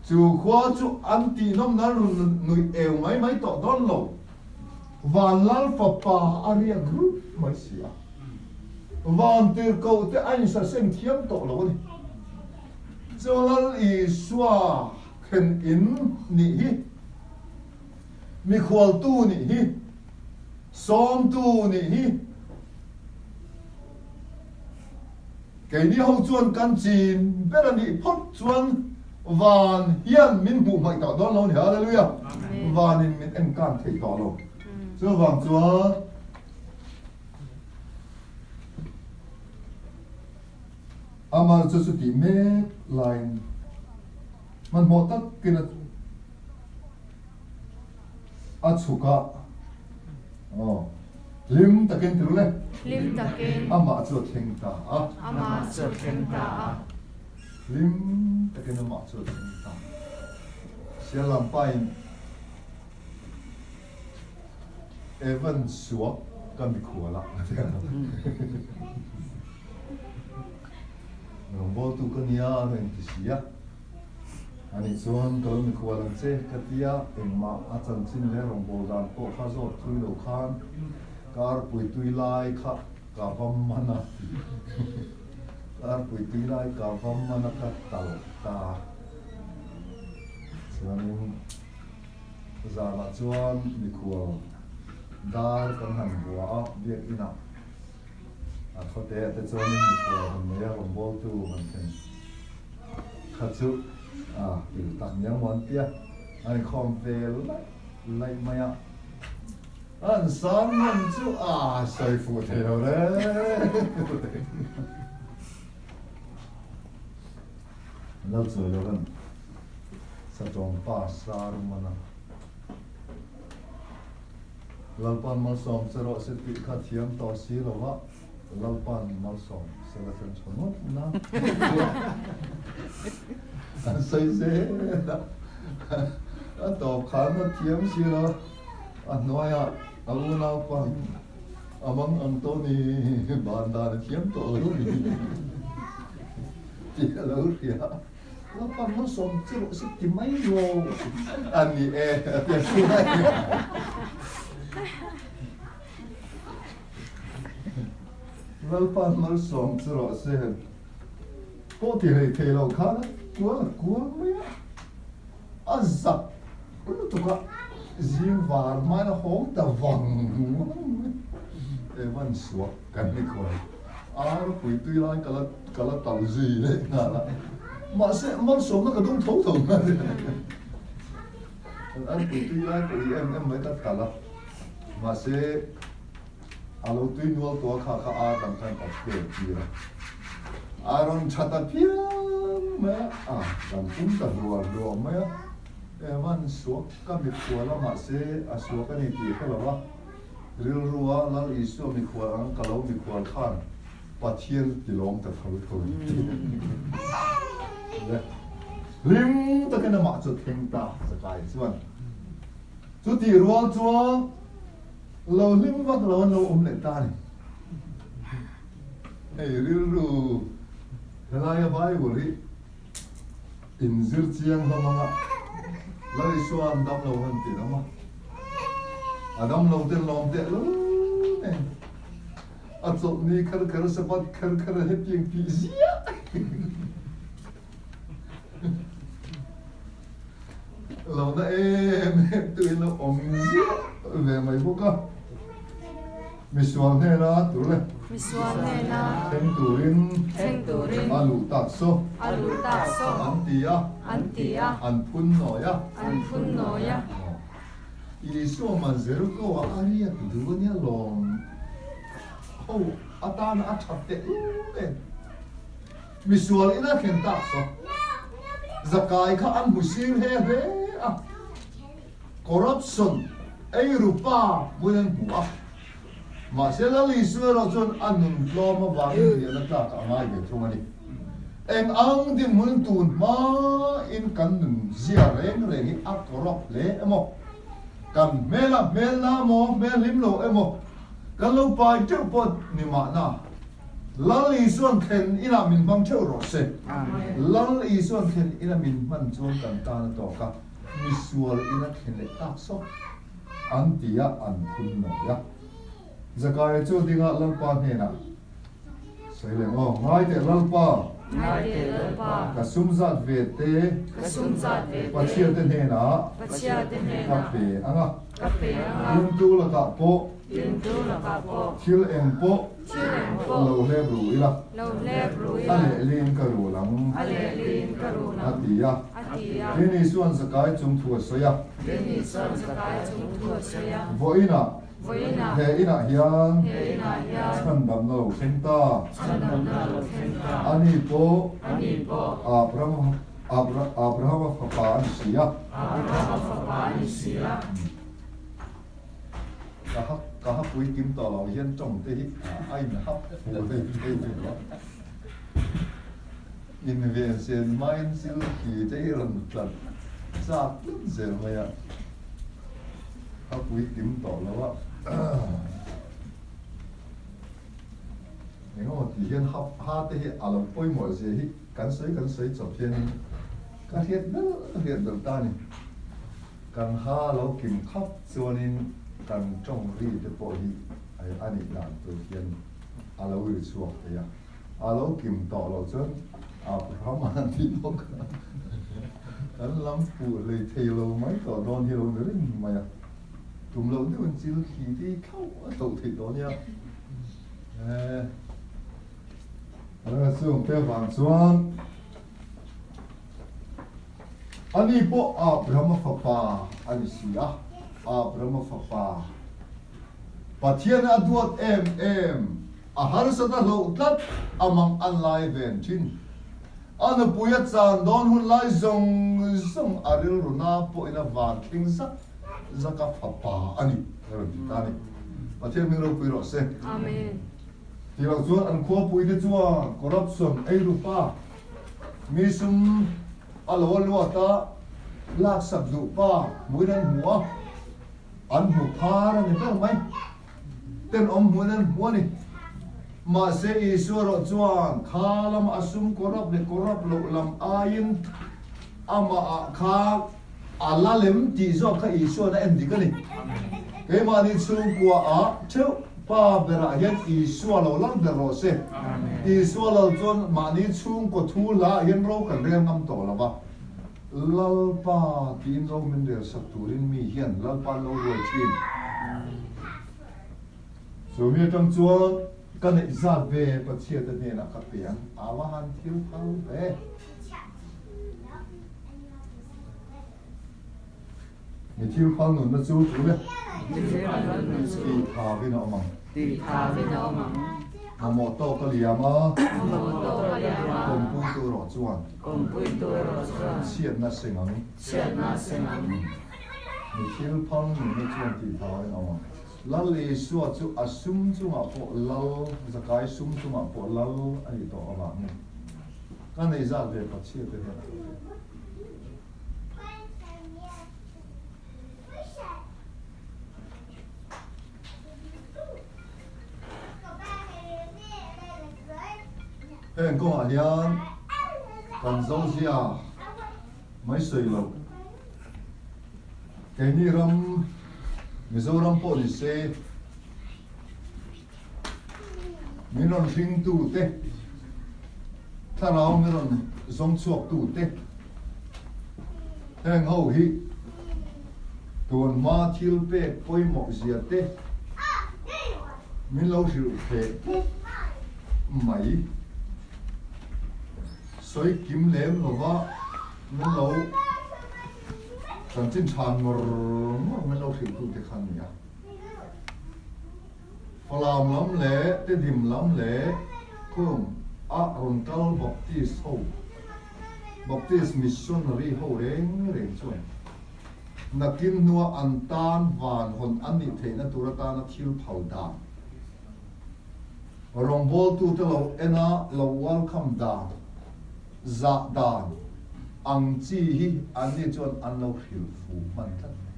Chu khua chu an tihnawm nan rawn nuih eu mai mai tawh dawn lo. Van Lal fapa a riak rup mai si a. Van tirhkoh te a insaseng thiam tawh lo a ni. Chu Lal Isua thlen in nih hi, mikhualtu nih hi, sawmtu nih hi. Keini ho chuan kan chin ber a nih phawt chuan van hian min hmuh hmaih tawh dawn lo ni. Hallelujah! Vanin min enkan thei tawh lo. Chuvang chuan Amal chu chuti mek laiin hmanhmawh takin a chhuk a, aw, hlim takin ti ru le.
Hlim takin.
Amah chu a thleng ta a.
Amah chu a thleng ta a.
Hlim takin amah chu a thleng ta. Sialam pain Evan suak ka mikhual a a ti a. Rawngbawltu ka nia a rawn ti si a. Ani chuan ka lo mikhual ang che ka ti a, engmah a chanchin leh rawngbâwl dan pawh kha zawt thui lo khan karpui tui lai kha ka vam man a, karpui tui lai ka vam man a ka tal ta. Chuanin zanah chuan mikhual dar kan han bua a biakinah. A khawte te chuanin mikhual han nei a, rawngbawltu han thlen kha chu a pil tak niang maw an ti a, an inkhawm ve laih laih mai a, an sang hman chu a sawi fuh thei lo reng reng. Lalchawi lo an satawng pa sar man a. Lalpan malsawm che rawh se tih kha thiam tawh si lo va, Lalpan malsawm se la chen chho ngawt na an sawi zel a, a tawp khan a thiam si lo, a hnuaiah a unaupa a mang ang tawh ni, ban dan a thiam tawh lo ni tih a lo hria. Lalpan malsawm che rawh se ti mai lo a ni e a ti a hruai. Lalpan malsawm che rawh se pawh ti hlei thei lo khan a kual a kual mai a, a zak lutuk a zing var hmain a hawng ta vang vang mai. Evan suak kan ni khawi. Ar pui tui lai ka la ka la tal zui leh nghal a, mahse malsawmna ka dawng tho tho nghal a. Kan ar pui tui lai ka ui em em mai ka tal a, mahse a lo tui nual tawh a kha kha ar dang khan ka pek tir a, a rawn tha ta phian mai a, a kan pum ta hluah hluah mai a, Evan suak ka mikhual a mahse a suak a ni tih hre lo a. Rilrua Lal Isua mikhual ang ka lo mikhual khan Pathian ti lawm ta tho tho le hlim takin amah chu thleng ta Zakai chuan chutih rual chuan lo hlim vak lo an lo awm leh ta a ni. Hei rilru helaia Bible hi inzir chiang hlawm anga. Lal Isua'n damlo han ti lam a, a damlo ten lawm teh lul nen a chawlhni kher kher Sabbath kher kher a hetiang tih ziah. Lo na em em tuin lo awm ziah ve mai bawk a. Misual hnena tur le.
Misual hnena.
Thleng turin.
Thleng turin.
A luh tak saw.
A luh tak saw.
An ti a.
An ti a.
An phun nawi a.
An phun nawi a.
Isua man Jericho ah a riak duh a nia lawm ho atana a that teh ul em. Misual ina thlen tak saw. Zakai kha an hmu sir he hle a. Corruption, eiru pa hmun an hmu a, mahse Lal Isu erawh chuan a nun tlawm avangin lian a tlak a ngai ve thung a ni. Eng ang dinhmun tun hmain kan nun zia reng reng hi a corrupt hle emaw, kan hmel a hmel na maw, hmel hlim lo emaw, kan lo pai teuh pawh ni mahna, Lal Isuan thlen inah min hmang theuh rawh se. Lal Isuan thlen ina min hman chuan kan tan a tawk a. Misual in a thlen leh tak sawk an ti a, an phun nawi a. Zakaia chu dingah Lalpa hnenah sawi leh maw, Ngai teh Lalpa,
Ngai teh Lalpa,
ka sum zat ve te,
ka sum zat ve te,
Pachhia te hnenah,
Pachhia te hnenah,
ka pe ang a,
ka pe ang a,
Ringtu lakah pawh,
Ringtu lakah pawh,
thil eng pawh,
thil eng pawh,
lo hlep ru ila,
lo hlep ru ila,
a lehlin ka rul ang,
a lehlin ka rul ang,
a ti a.
A ti a.
Tin Isua'n Zakai chung thu a sawi a.
Tin Isua'n Zakai chung thu a sawi a.
Vawiinah.
Vawiinah.
He inah hian.
He inah hian.
Chhandamna lo thleng ta.
Chhandamna lo thleng ta.
Ani pawh.
Ani pawh.
Abraham Abrahama fapa a ni si a.
Abrahama fapa a ni si a.
Ka ha ka ha pui kim tawh lo hian tawng te hi a inhap fu thei thei lo. Invensen hmain thil khi te i rawn tlat chak tlat zel mai a, a puikim tawh lo a. Engemaw tih hian hap ha te hi a lo pawimawh zia hi kan sawi kan sawi chawp hianin ka hriat ber hriat ber ta a ni. Kan ha lo kim khap chuanin kan tawng ri te pawh hi a nih dan tur hian a lo ri chhuak thei a. A lo kim tawh loh chuan Abraham an ti bawk a, kan lam fuh hlei thei lo mai tawh dawn hi lo ni reng mai a, tum loh deuhin chil khi te hi thlauh a thlauh theih tawh nia. Eee chung te vang chuan ani pawh Abrahama fapa a ni si a, Abrahama fapa Pathian a duat em em. A harsat a hloh tlat a mang an lai ven thin. A nupui a chan dawn hun lai zawng zawng a rilru na pawhin a van thleng zak zak a fapa a ni a rawn ti ta a ni. Pathian hming ropui rawh se.
Amen.
Ti lo chuan an khuapuite chuan corruption ei rupa mi sum a lo a luat a laksak duh pa hmuin an hmu a, an hmu phar a ni ber mai. Tenawm hmun an hmu a ni. Mahse Isua erawh chuan kha lama a sum kawrap leh kawrap loh lam aiin amahah kha a la lem tih zawk kha Isua'n a en dik a ni. Keimahni chhungkuaah theuh pa berah hian Isua lo lal ber rawh se. Isua lal chuan mahni chhungkaw thu hlaah hian ro kan rel ngam tawh lo va. Lalpa tiin ro min rel sak turin mi hian Lalpa an lo ruai thin. Chu mi atang chuan ka neih zat ve Pathiate hnenah ka pe ang, a va han thil phal ve. Mi thil phal nunna chu tu le? Tih thavin a awm ang. Mamawh tawk a liam a. Kawmpuitu erawh chuan. Chhiatna seng ang. Mi thil phal nunna chuan tih thavin a awm ang. Lal Isua chu a sum chungah pawh lal, zakai sum chungah pawh lal a nih tawh avangin ka nei zat ve Pathiate hnenah ka pe. Heng kawngah hian kan Zozia mai sawi loh. Keini ram Mizoram pawh ni se min rawn hringtu te, thlarau min rawn zawng chhuaktu te, heng ho hi tun hma thil pek pawimawh zia te min lo hrilh hreh tlat mai. Sawi kim lem lova min lo chanchin tha ngawr ngawr min lo hrilh te kha a ni a. Falam lam leh Tedim lam leh khung a rawn kal Baptist ho, Baptist missionary ho reng reng chuan nakin hnua an tan van hawn an nih theihna tur atana thil phal dan, Rawngbawltute lo en a, lo welcome dan, zah dan ang chi hi anni chuan an lo hrilh fu hman tlat mai.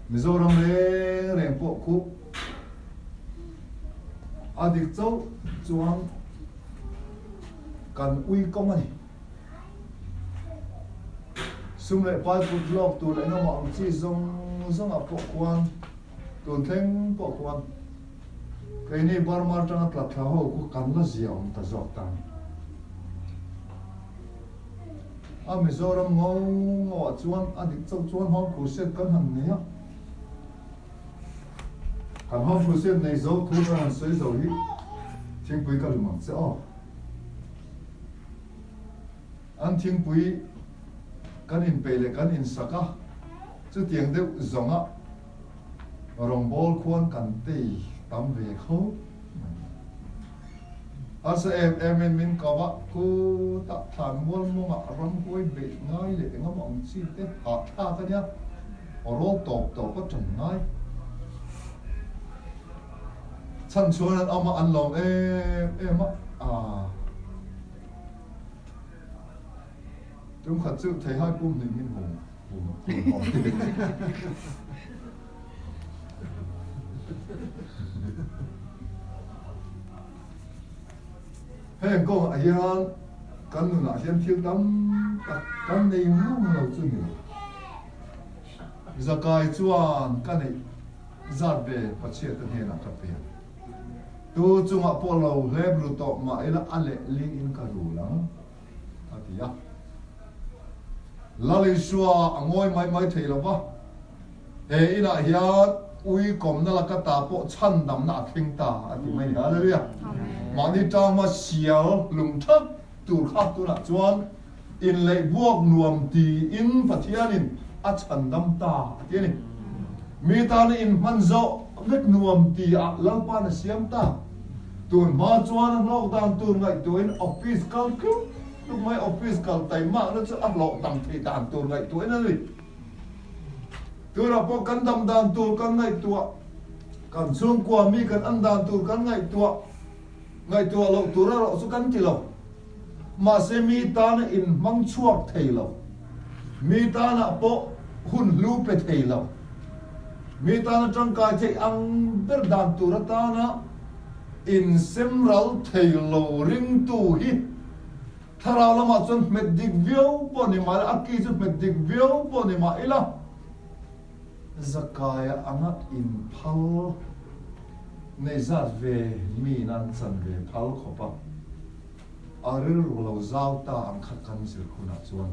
Mizoram reng reng pawh khu a dik chauh chuan kan ui kawng a ni. Sum leh pai put lawk tur engemaw ang chi zawng zawngah pawh khuan Tun thleng pawh khuan keini Burma atanga tla thla ho khu kan la zia awm ta zawk ta a ni. A Mizoram ngo ngo ah chuan a dik chauh chuan Home Crusade kan han nei a. Kan Home Crusade nei zo thu kan han sawi zo hi thingpui ka lim ang che aw. An thingpui kan inpeih leh kan insak a, chutiang deuh zawnga Rawngbâwl khuan kan tei tam ve kho mai. Harsa em emin min ko a, khutah thlan mual mawngah ramhuai beih ngai leh engemaw ang chi te hahthlak a nia, rawl tawp tawp a ṭan ngai. Chhan chuan an awm a, an lawm em em a, aa. Tum khat chu theihai pum hnih min hum hum hum awm ti. Heng kawngah hian kan nunah hian thil tam tak kan nei ngang lo chu ni lo. Zakai chuan ka neih zat ve Pathian-te hnenah ka pe a. Tu chungah pawh lo hlep ru tawh mah ila a leh ling in ka rul ang, a ti a. Lal Isua a ngawi mai mai thei lo va, he inah hian ui kawmna laka ta pawh chhandamna a thleng ta, a ti mai a ni. Hallelujah! Mahni tangma sial lung thak tur kha tunah chuan inleihbuak nuam tiin Pathianin a chhandam ta, a ti a ni. Mi tana inhman zawh vek nuam tia Lalpa'n a siam ta. Tun hma chuan a hlawk dan tur ngaihtuahin office kal tluk tluk mai, office kal taimakna chu a hlawh tam theih dan tur ngaihtuahin a ni. Tunah pawh kan dam dan tur kan ngaihtuah, kan chhungkua mi kan an dan tur kan ngaihtuah, ngaihtuah loh tur erawh chu kan ti lo. Mahse mi tana inhmang chhuak thei lo, mi tana pawh hun hlu pe thei lo, mi tana tangkai theih ang ber dan tur atana insem ral thei lo ringtu hi thlarau lamah chuan hmet dik viau pawh ni mah ila, a ki chu hmet dik viau pawh ni mah ila, Zakaia anga inphal nei zat ve miin an chan ve phal khawp a, a rilru lo zau ta ang kha kan zir hunah chuan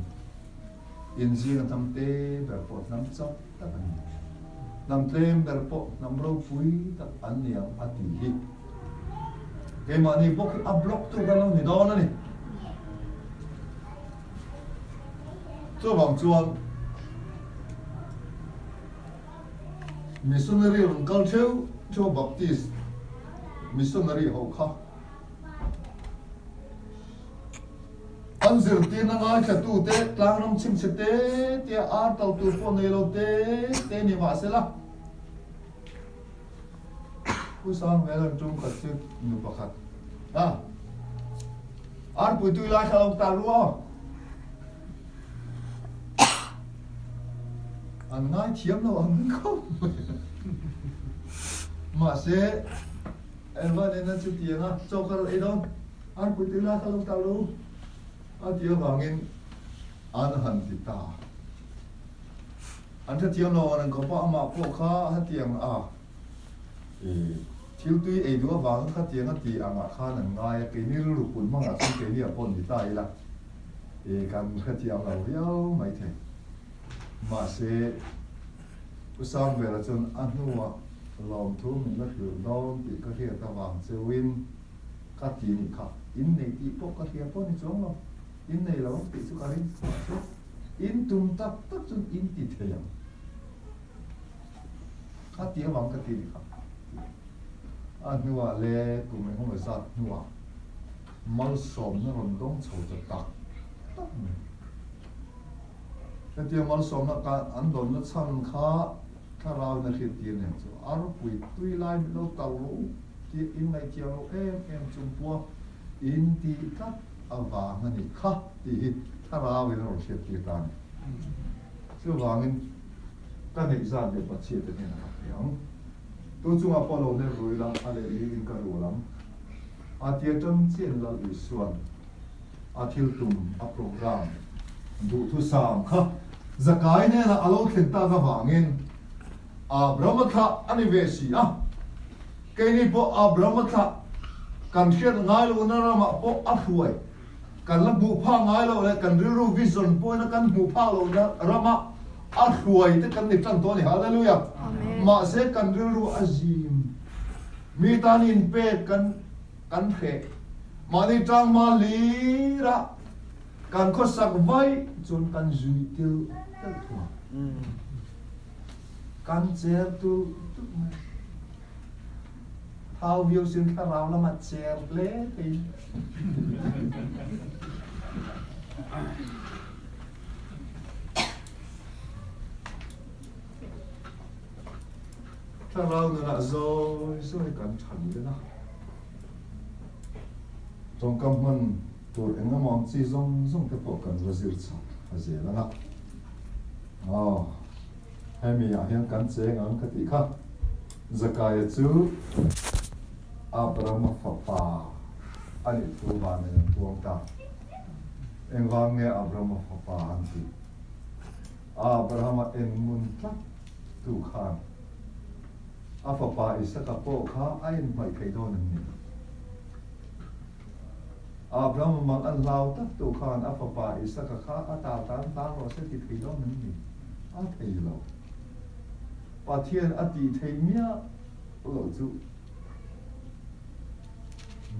inzing a hnam te ber pawh hnam chak tak an ni. Hnam tlem ber pawh hnam ropui tak an ni ang a tih hi keimahni bawk hi a block tu kan lo ni dawn a ni. Chuvang chuan Missionary rawn kal theuh theuh Baptist Missionary ho kha an zirtirna ngaithlatute tlangram chhimchhe te te a ar tal tur pawh nei lo te te ni mahsela Pu Sangmel an tum khat chu nu pakhat a arpui tui lai kha lo tal ru aw. An ngai thiam lo ang khawp mai. Mahse Elva nena chutianga chaw ka rawn ei dawn arpui tui lai kha lo tal ru a ti avangin an han ti ta. An hrethiam lo ang reng khawp a, amah pawh kha hetiang a i thil tui ei duh avanga khatiang a ti angah khan an ngai a, keini rilru pun hmangah chuan keini ah pawh ni ta ila i kan hrethiam lo viau maithei. Mahse, Pu Sangvela chuan a hnuah lawmthu min la hrilh dawn tih ka hriat avang cheuhin ka ti nih kha, innei tih pawh ka hria pawh ni chuang lo, innei lo ang tih chu ka ring. Mahse, in tum tak tak chuan in ti thei ang. Ka ti avang ka ti nih kha. A hnuah le kum engemaw zat hnuah malsawmna rawn dawng chho ta tak tak mai. Hetia malsawmna ka an dawnna chhan kha thlarau in a hriattir nen chu a ropui tui lai min lo kal rawh u tih in ngaihtiang lo em em chung pawha in tih tlat avang a nih kha tih hi thlarau in a rawn hriattir ta a ni. Chuvangin ka neih zat leh Pathiate hnenah ka pe ang. Tu chungah pawh lo ner rui la, a leh liin ka rual ang. A ti atang chian Lal Isuan a thil tum a program duhthusam kha Zakai hnenah a lo thlen tak avangin Abrahama thlah a ni ve si a, keini pawh Abrahama thlah kan hriat ngai lohna ramah pawh a hruai kan la hmuh phak ngai loh leh kan rilru vision pawhin a kan hmuh phak lohna ramah a hruai te kan ni tan tawh a ni. Hallelujah! Mahse kan rilru a zim mi tan inpek kan Kan hreh. Mahni tangma lirah kan khawsak vaih chuan kan zui tel tel thung a. Kan cher tulh tulh mai. Thau viau sin thlarau lamah cher hle thei. Thlarau nunah zawi zawi kan than len a, tawngkam hman tur eng emaw ang chi zawng zawng te pawh kan va zir chak a zel ang a. Aw, hemi ah hian kan cheng ang ka tih kha. Zakaia chu Abrahama fapa a nih thu vanin an puang ta. Engvang nge Abrahama fapa an tih? Abrahama en ngun tlat tu khan a fapa Isaka pawh kha a inhmaih thei dawn em ni? Abrahama mang an hlau tak tu khan a fapa Isaka kha a ta tan tan rawh se ti thei dawn em ni? A thei lo. Pathian a tih theih miah loh chu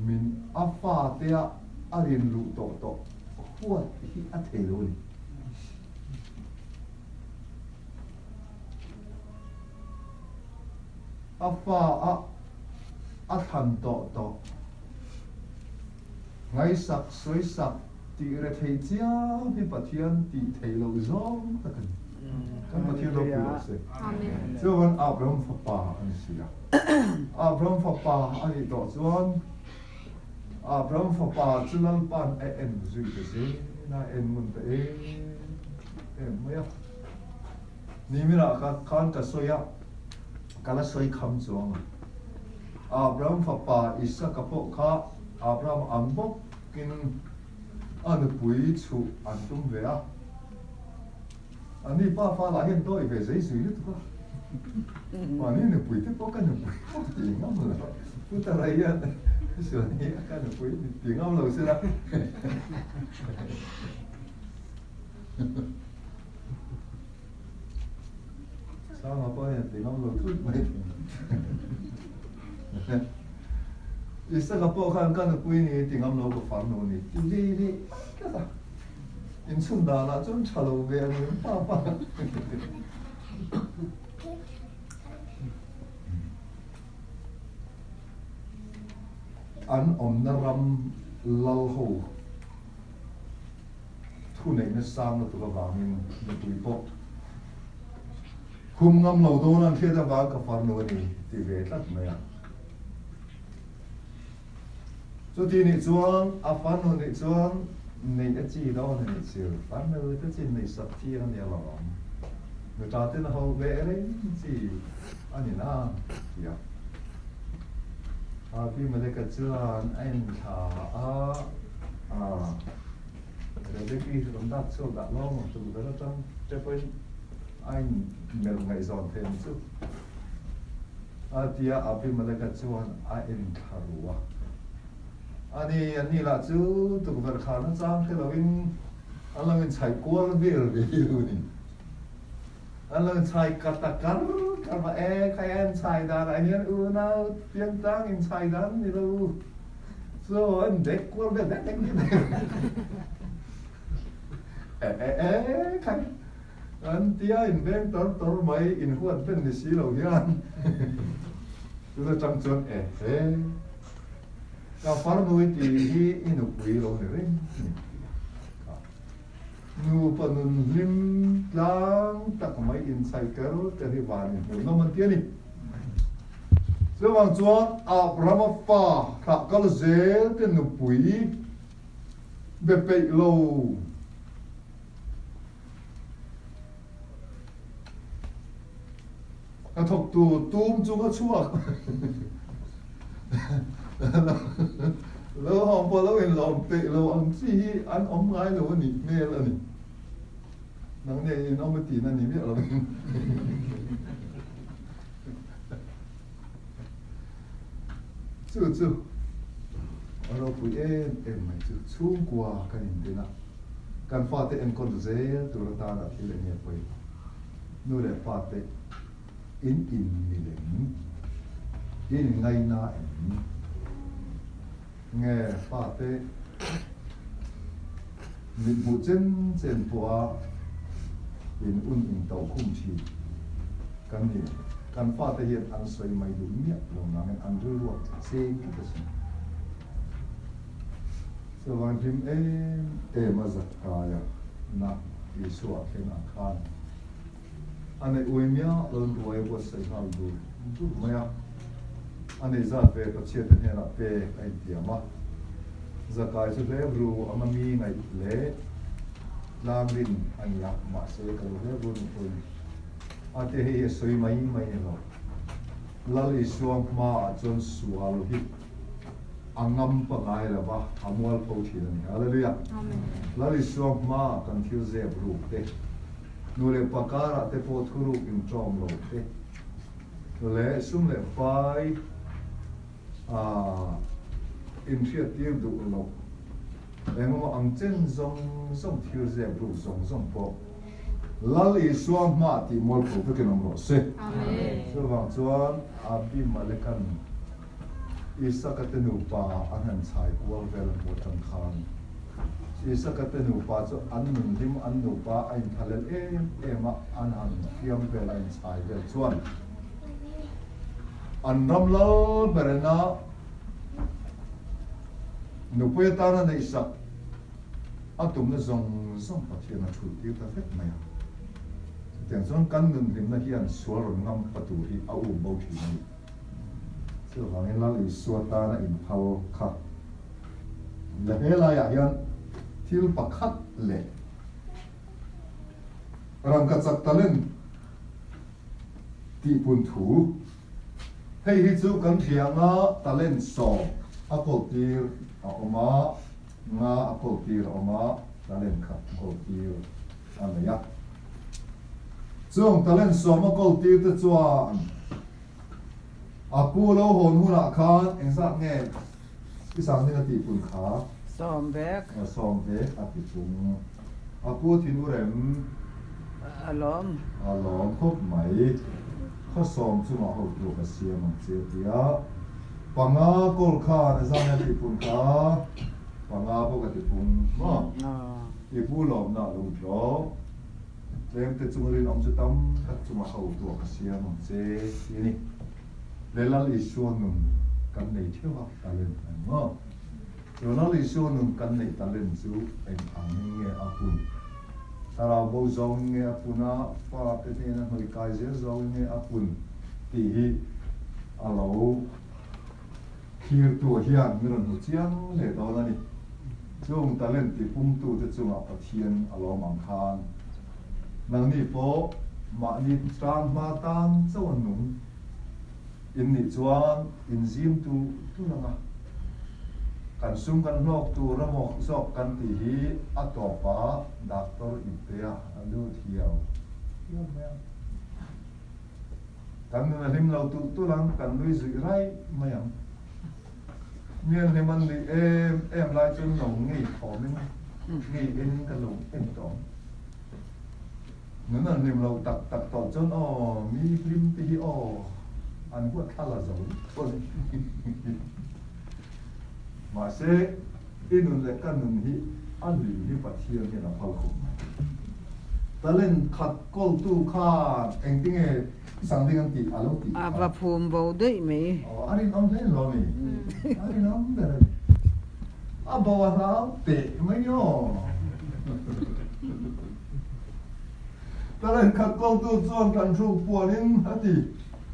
min a fatea a rin luh tawh tawh huat hi a thei lo a ni. A fa a a thlan tawh tawh. Ngaihsak sawisak tih rethei chiam hi Pathian tih theih loh zawng tak a ni. Kan Pathian ropui rawh se. Chuan Abraham fapa a ni si a. Abraham fapa a nih tawh chuan Abraham fapa chu Lalpa'n a en zui ta zel a, en ngun ta em em mai a. Niminah ka khan ka sawi a, ka la sawi kham chuang a. Abraham fapa Isaka pawh kha Abraham ang bawkin a nupui chhuh an tum ve a. Ani pa fa lah hian dawi ve zei zui lutuk a. Mahni nupui te pawh ka nupui pawh ti ngam lo. Pu Tara hian suan hi ka nupui ti ngam lo sela. Sanga pawh hian ti ngam lo thut mai. Isaka pawh khan ka nupui ni ti ngam lo ka farnu ni ti ve leh tlat a. Inchhun danah chuan tha lo ve ang em pa pa. An awmna ram lal ho thuneihna sang lutuk avangin nupui pawh khum ngam lo dawn an hriat avang ka farnu a ni ti ve tlat mai a. Chuti nih chuan a farnu nih chuan neih a chi dawn a nih chu, farnu te chin neih sak thiang a nia lo ang, nuta ten a ho ve reng chi a ni na ti a. Abimeleka chuan a inthla a, a Rebeki rawn dak chhuak dah lawng ang tum ber atang te pawhin. a in melh ngaihzawn thei ang chu a ti a, Abimeleka chuan a en thla ru a. A ni, an ni lah chu tukverh khan a chang hre loin an lo inchhaih kual vel ve hi lo ni. An lo inchhai ka ta kar kar va e, khai a inchhai danah hian unau piangtlang inchhai dan ni lo. Chu an dek kual vel dek dek dek dek. E e e khai an tia inbeng tor tor mai inhuat ben ni si lo hian. Chuna tang chuan e he. Ka farnui tih hi i nupui lo ni reng ni kha. Nupa nun hlim tlang tak mai inchhai ker ker hi van in hmuh nawm an ti a ni. Chuvang chuan Abrahama fa thlah kal zel te nupui be peih lo. Hnathawktu tum chung a chhuak. Lo hawng pawh lo inlawm peih lo ang chi hi an awm ngai lo a nih hmel a ni. Nang nen in awm a tihna ni miah lovin. Chu chu a ropui em em mai chu chhungkua kan indin a, kan fate enkawl zel tur atana thil eng nge pawimawh. Nu leh pa te in in milem, in ngaina em? Nge pa te mit hmuh chen chen pawha in un in toh khum thin kan ni. Kan fa te hian an sawi mai duh miah lo nangin an rilruak cheng tlat asin. Chuvang hlim em em a zak kai a na Isua thleng ang khan a neih ui miah lo in ruai a buatsaih nghal dur dur mai a. A neih zat ve Pathian te hnenah pek a intiam a. Zakai chu hlep ru anga mi ngaih leh tlangrin a ni a, mahse ka lo hlep ru ni pawhin a te hei hi a sawi mai mai ni lo. Lal Isua hmaah chuan sual hi a ngam pangai lo va, a mualpho thin a ni. Hallelujah! Lal Isua hmaah kan thil zep ruk te, nu leh pa karah te pawh thuruk inṭawm lo te, leh sum leh pai a inhriattir duh loh engemaw ang chen zawng zawng thil zep ruk zawng zawng pawh Lal Isua hmaah tih mualpho vekin awm rawh se. Chuvang chuan Abimeleka'n Isaka te nupa an han chhai kual vel hmuh atang khan Isaka te nupa chu an nun hlim an nupa a inthalel em em a, an han fiam vel a inchhai vel chuan an ram lal berena nupui atana neihsak a tumna zawng zawng Pathian a thulh tir ta vek mai a. Chutiang chuan kan nun hlimna hian sual rawn ngam pa tur hi a um bo thin a ni. Chuvangin Lal Isua tana inphal kha la he laiah hian thil pakhat leh rangkachak talent tihpun thu hei hi chu kan hrianga talent sawm a kawltir a awm a, nga a kawltir a awm a, talent khat a kawltir a nei a. Chung talent sawm a kawltir te chuan A pu lo hawn hunah khan engzat nge i sangin a tihpun kha?
Sawm vek.
Sawm vek a ti chung. A pu thin u rem.
A lawm.
A lawm khawp mai. Khaw sawm chungah hotu ka siam ang che a ti a. Panga kawl khan a zan a tihpun kha panga pawh ka ti pung maw? I pu lawmna a lo tlawh. Tlemte chung rinawm chu tam tak chunga ho tuah ka siam ang che ti a ni. Le Lal Isua nun kan nei theuh a talent ang maw? Chu Lal Isua nun kan neih talent chu eng ang nge a pun? Thlarau bo zawngin nge a pun a, fate hnena hnawih kai zel zawngin nge a pun tih hi a lo Thirtu hian min rawn hmu chiang leh dawn a ni. Chung talent ti pumtute chungah Pathian a lawm ang khan nangni pawh mahni tan hma tan chauh a nung in nih chuan in zim tu tu lang a, kan sum kan hlawk tur emaw zawk kan tih hi a tawpah doctor iptea a lut hiau. phian mai ang. Kan nun a hlim lo tulh tulh ang, kan nui zuih raih mai ang. Mian hlim an nuih em em lai chuan lo ngei thawmin ngei enin kan lo en tawh ang. Nun an hlim lo tak tak tawh chuan aw mi hlim te hi aw an huat thla la zo tawh a ni. Mahse i nun leh ka nun hi a hlim hi Pathian hian a phal khawp mai. Talent khat kawltu khan engtinge Sangding an tih a lo tih
A va phum bo daih mai.
Aw a rinawm hle lo ni. A rinawm ber a ni. A bo a hlau teh mai ni aw. Talent khat kawltu chuan kan hruk puanin a ti.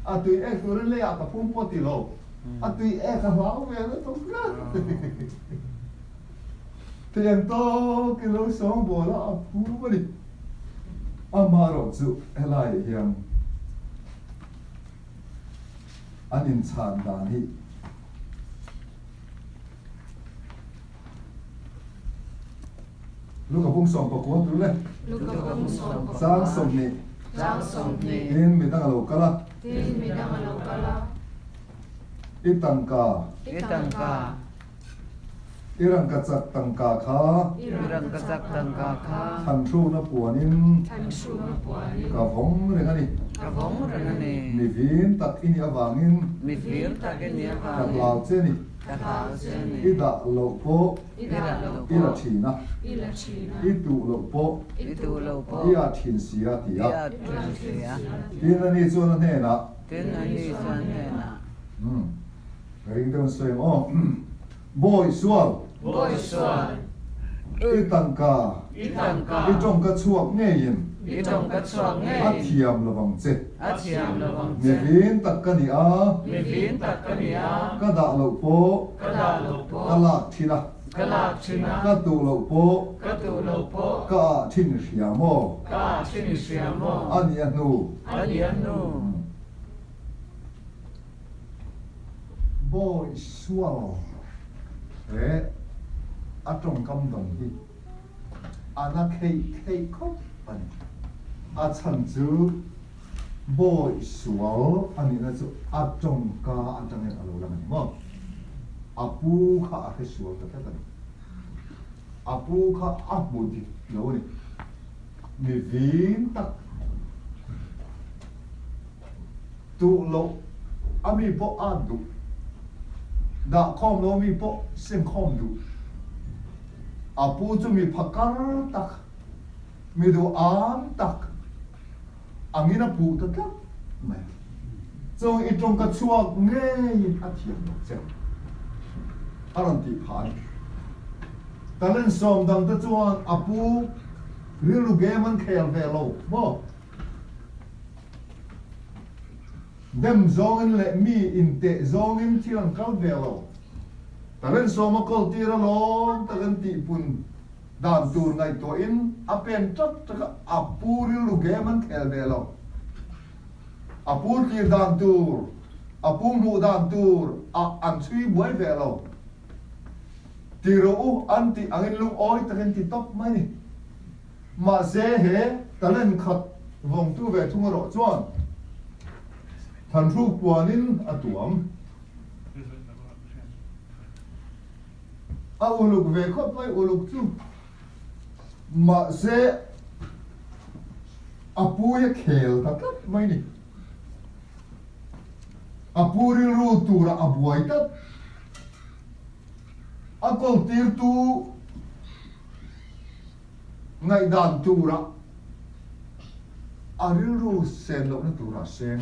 A tui ek turin leiah ka phum pawh ti lo. A tui ek a hlau ve na tawp tlat. Tiang tawkin lo sawngbawl a a phum a ni. Amaherawh chu helaiah hian an inchhan dan hi Luka bung 19 tur le chang 20 tin midang a lo kal a i tangka I rangkachak tangka kha Thanhrukna puanin ka vawng reng a ni. Mi vin tak i nih avangin ka hlau che a ni. I dah loh pawh i la thin a, i tuh loh pawh i ah thin si a, ti a. Tin, ani chuan a hnenah, Ka ring deuh an sawi ang aw. Bawi sual.
Bawi sual.
I tangka.
I tangka.
I tawngka chhuak ngeiin.
I tawngka chhuak ngeiin.
A thiam lo vang che.
A thiam lo vang che.
Mi vin tak ka ni a.
Mi vin tak ka ni a.
Ka dah loh pawh.
Ka dah loh pawh.
Ka lak thin a.
Ka lak thin a.
Ka tuh loh pawh.
Ka tuh loh pawh.
Ka ah thin i hria maw?
Ka ah thin i hria maw?
A ni a hnu.
A ni a hnu.
Bawi sual he a tawngkam dang hi a na kheih kheih khawp a ni. A chhan chu bawi sual a nihna chu a tawngka atangin a lo lang a ni maw? A pu kha a hre sual ta tlat a ni. A pu kha a hmu dik lo a ni. Mi vin tak. Duh loh a mi pawh at duh, dah khawm lo mi pawh sem khawm duh. A pu chu mi phakar tak, mi duh am tak angin a puh ta tlat mai. Chung i tawngka chhuak ngeiin a thiam lo che a rawn tih phah a ni. Talent sawm dangte chuan a pu rilru game an khel ve lo maw? Dem zawngin leh mi inteh zawngin thil an kal ve lo. Talent sawma kawl tir alawm tak an tihpun dan tur ngaihtuahin a pen tak tak a, a pu rilru game an khel ve lo. A pu tlir dan tur, a pu hmuh dan tur ah an chhui buai ve lo. Ti rawh u an tih angin lungawi takin ti tawp mai ni. Mahse he talent khat vawngtu ve thung erawh chuan thanhruk puanin a tuam. A uluk ve khawp mai uluk chu. Mahse a pu hi a khel ta tlat mai ni. A pu rilru turah a buai tlat. A kawltirtu Ngaihdan tura a rilru sen lohna tura seng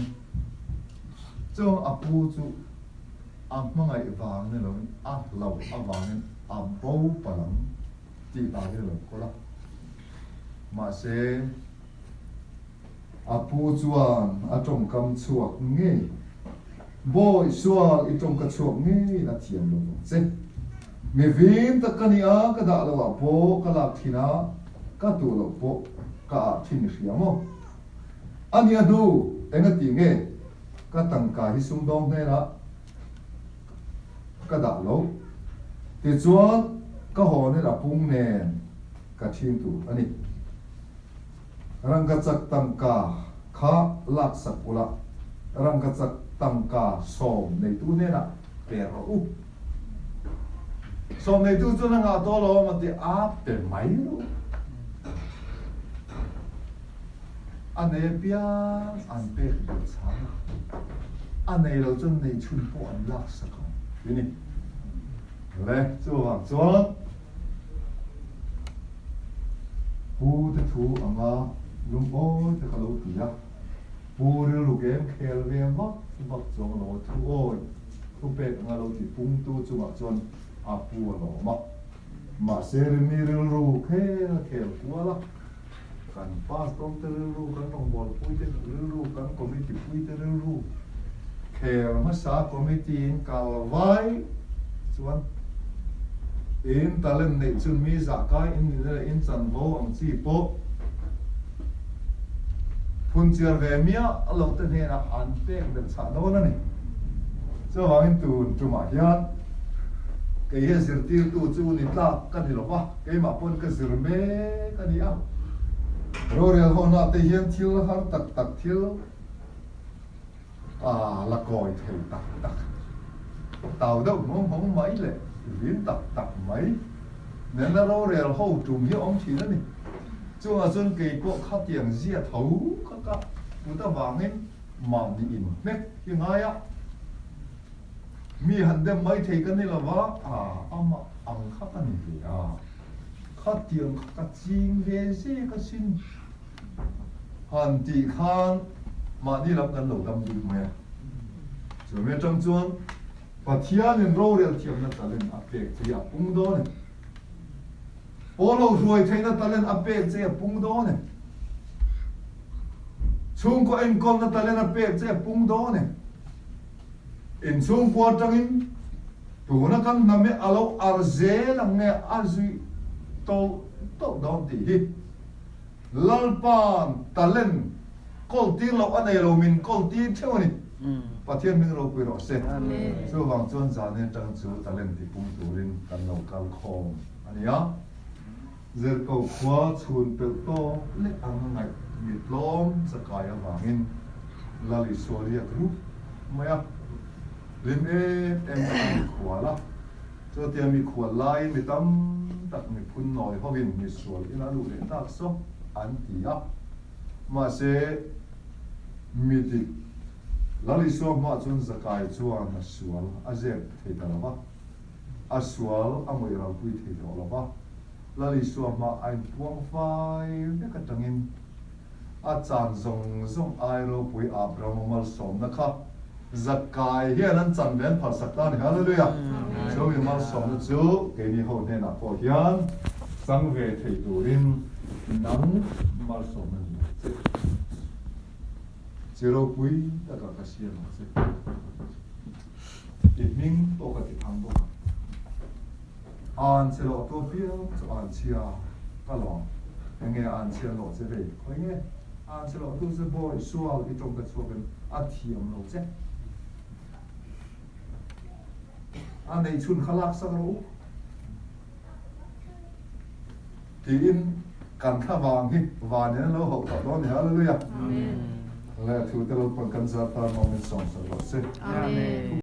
chuan a pu chu a hmangaih vang ni loin a hlauh avangin a bo palang tih vangin a lo kawl a. Mahse, a pu chuan a tawngkam chhuak ngei, Bawi sual i tawngka chhuak ngeiin a thiam lo vang che. Mi vin tak ka ni a, ka dah loh ah pawh ka lak thin a, ka tuh loh pawh ka ah thin i hria maw? A nia hnu, enga ti nge ka tangka hi sumdawng hnenah ka dah loh? Tichuan ka haw nen a pung nen ka thin tur a ni. Rangkachak tangka kha laksak ula, rangkachak tangka sawm neitu hnenah pe rawh u. Sawm neitu chuan a ngah tawh lo a ti a pe mai rawh u. A nei apiang an pek belh chang a, a nei lo chuan nei chhun pawh an laksak ang ti ni. Le, chuvang chuan Pu te thu anga lungawi te ka lo ti a, Pu rilru kem khel ve vak vak chuang lo a thu awi thu pek anga lo ti pungtu chungah chuan a pu a lawm a. Mahse rimi rilru khel khel kual a, kan pastor te rilru, kan rawngbawlpui te rilru, kan committee pui te rilru khel hmasa committee in kal vai chuan in talent neih chun mi zah kai in nihna leh in chanvo ang chi pawh phunchiar ve miah lo te hnenah an pek belh chhah dawn a ni. Chuvangin tun tumah hian kei hi zirtirtu chu ni tlak ka ni lo va, keimah pawn ka zir mek a ni a. Rorel hawhnah te hian thil har tak tak thil a la kawi thei tak tak, tau deuh nghawng nghawng mai leh vin tak tak mai nena rorel ho tum hi a awm thin a ni. Chungah chuan kei pawh khatiang zia tho kha ka put avangin Mahni in hmek hi ngai a, mi han dem mai thei ka ni lo va, a amah ang kha ka ni ve a, khatiang kha ka ching ve zek asin han tih khan mahni lam kan lo dam bik mai a. Chumi atang chuan Pathianin rorel thiamna talent a pek che hi a pung dawn e. Pawl ho hruai theihna talent a pek che a pung dawn e. Chhungkaw enkawlna talent a pek che a pung dawn e. Inchhungkua atangin tuna kan hnam hi a lo ar zel ang nge a zui tawlh tawlh dawn tih hi Lalpa'n talent kawl tir loh a nei lo min kawl tir theuh a ni. Pathian hming ropui rawh se. Chuvang chuan zan atang chu talent ti pung turin kan lo kal khawm a ni a. Zirko khua chhun pelh tawk leh ang a ngaih mi tlawm chakai avangin Lal Isua riak rup mai a. Hlim em em kha a mikhual a. Chutia mikhual laiin mi tam tak mi phun nawi hovin misual ina luh leh tak saw an ti a. Mahse, mi dik Lal Isua hmaah chuan Zakai chuan a sual a zep thei ta lo va, a sual a ngawih ralpui thei tawh lo va, Lal Isua hmaah a inpuang fai vek atangin a chan zawng zawng ai ropui Abrahama malsawmna kha Zakai hian an chan ve an phalsak ta a ni. Hallelujah! Chu mi malsawmna chu keini ho hnenah pawh hian chang ve thei turin nang malsawmna ni ang che. Chi ropui takah ka siam ang che. I hming pawh ka ti thang bawk ang. An che loh tu apiang chu an chhia ka lo ang. Enge an chhia loh che vei? Khawi nge an che loh tu chu bawi sual i tawng ka chhuak in a thiam lo che. A nei chhun kha lak sak rawh u. Tiin kan thla vang hi van in an lo hauh tawh dawn ni. Hallelujah. Le thu te lo pawn kan zar tan mawmin sawm sak rawh se.
Amen.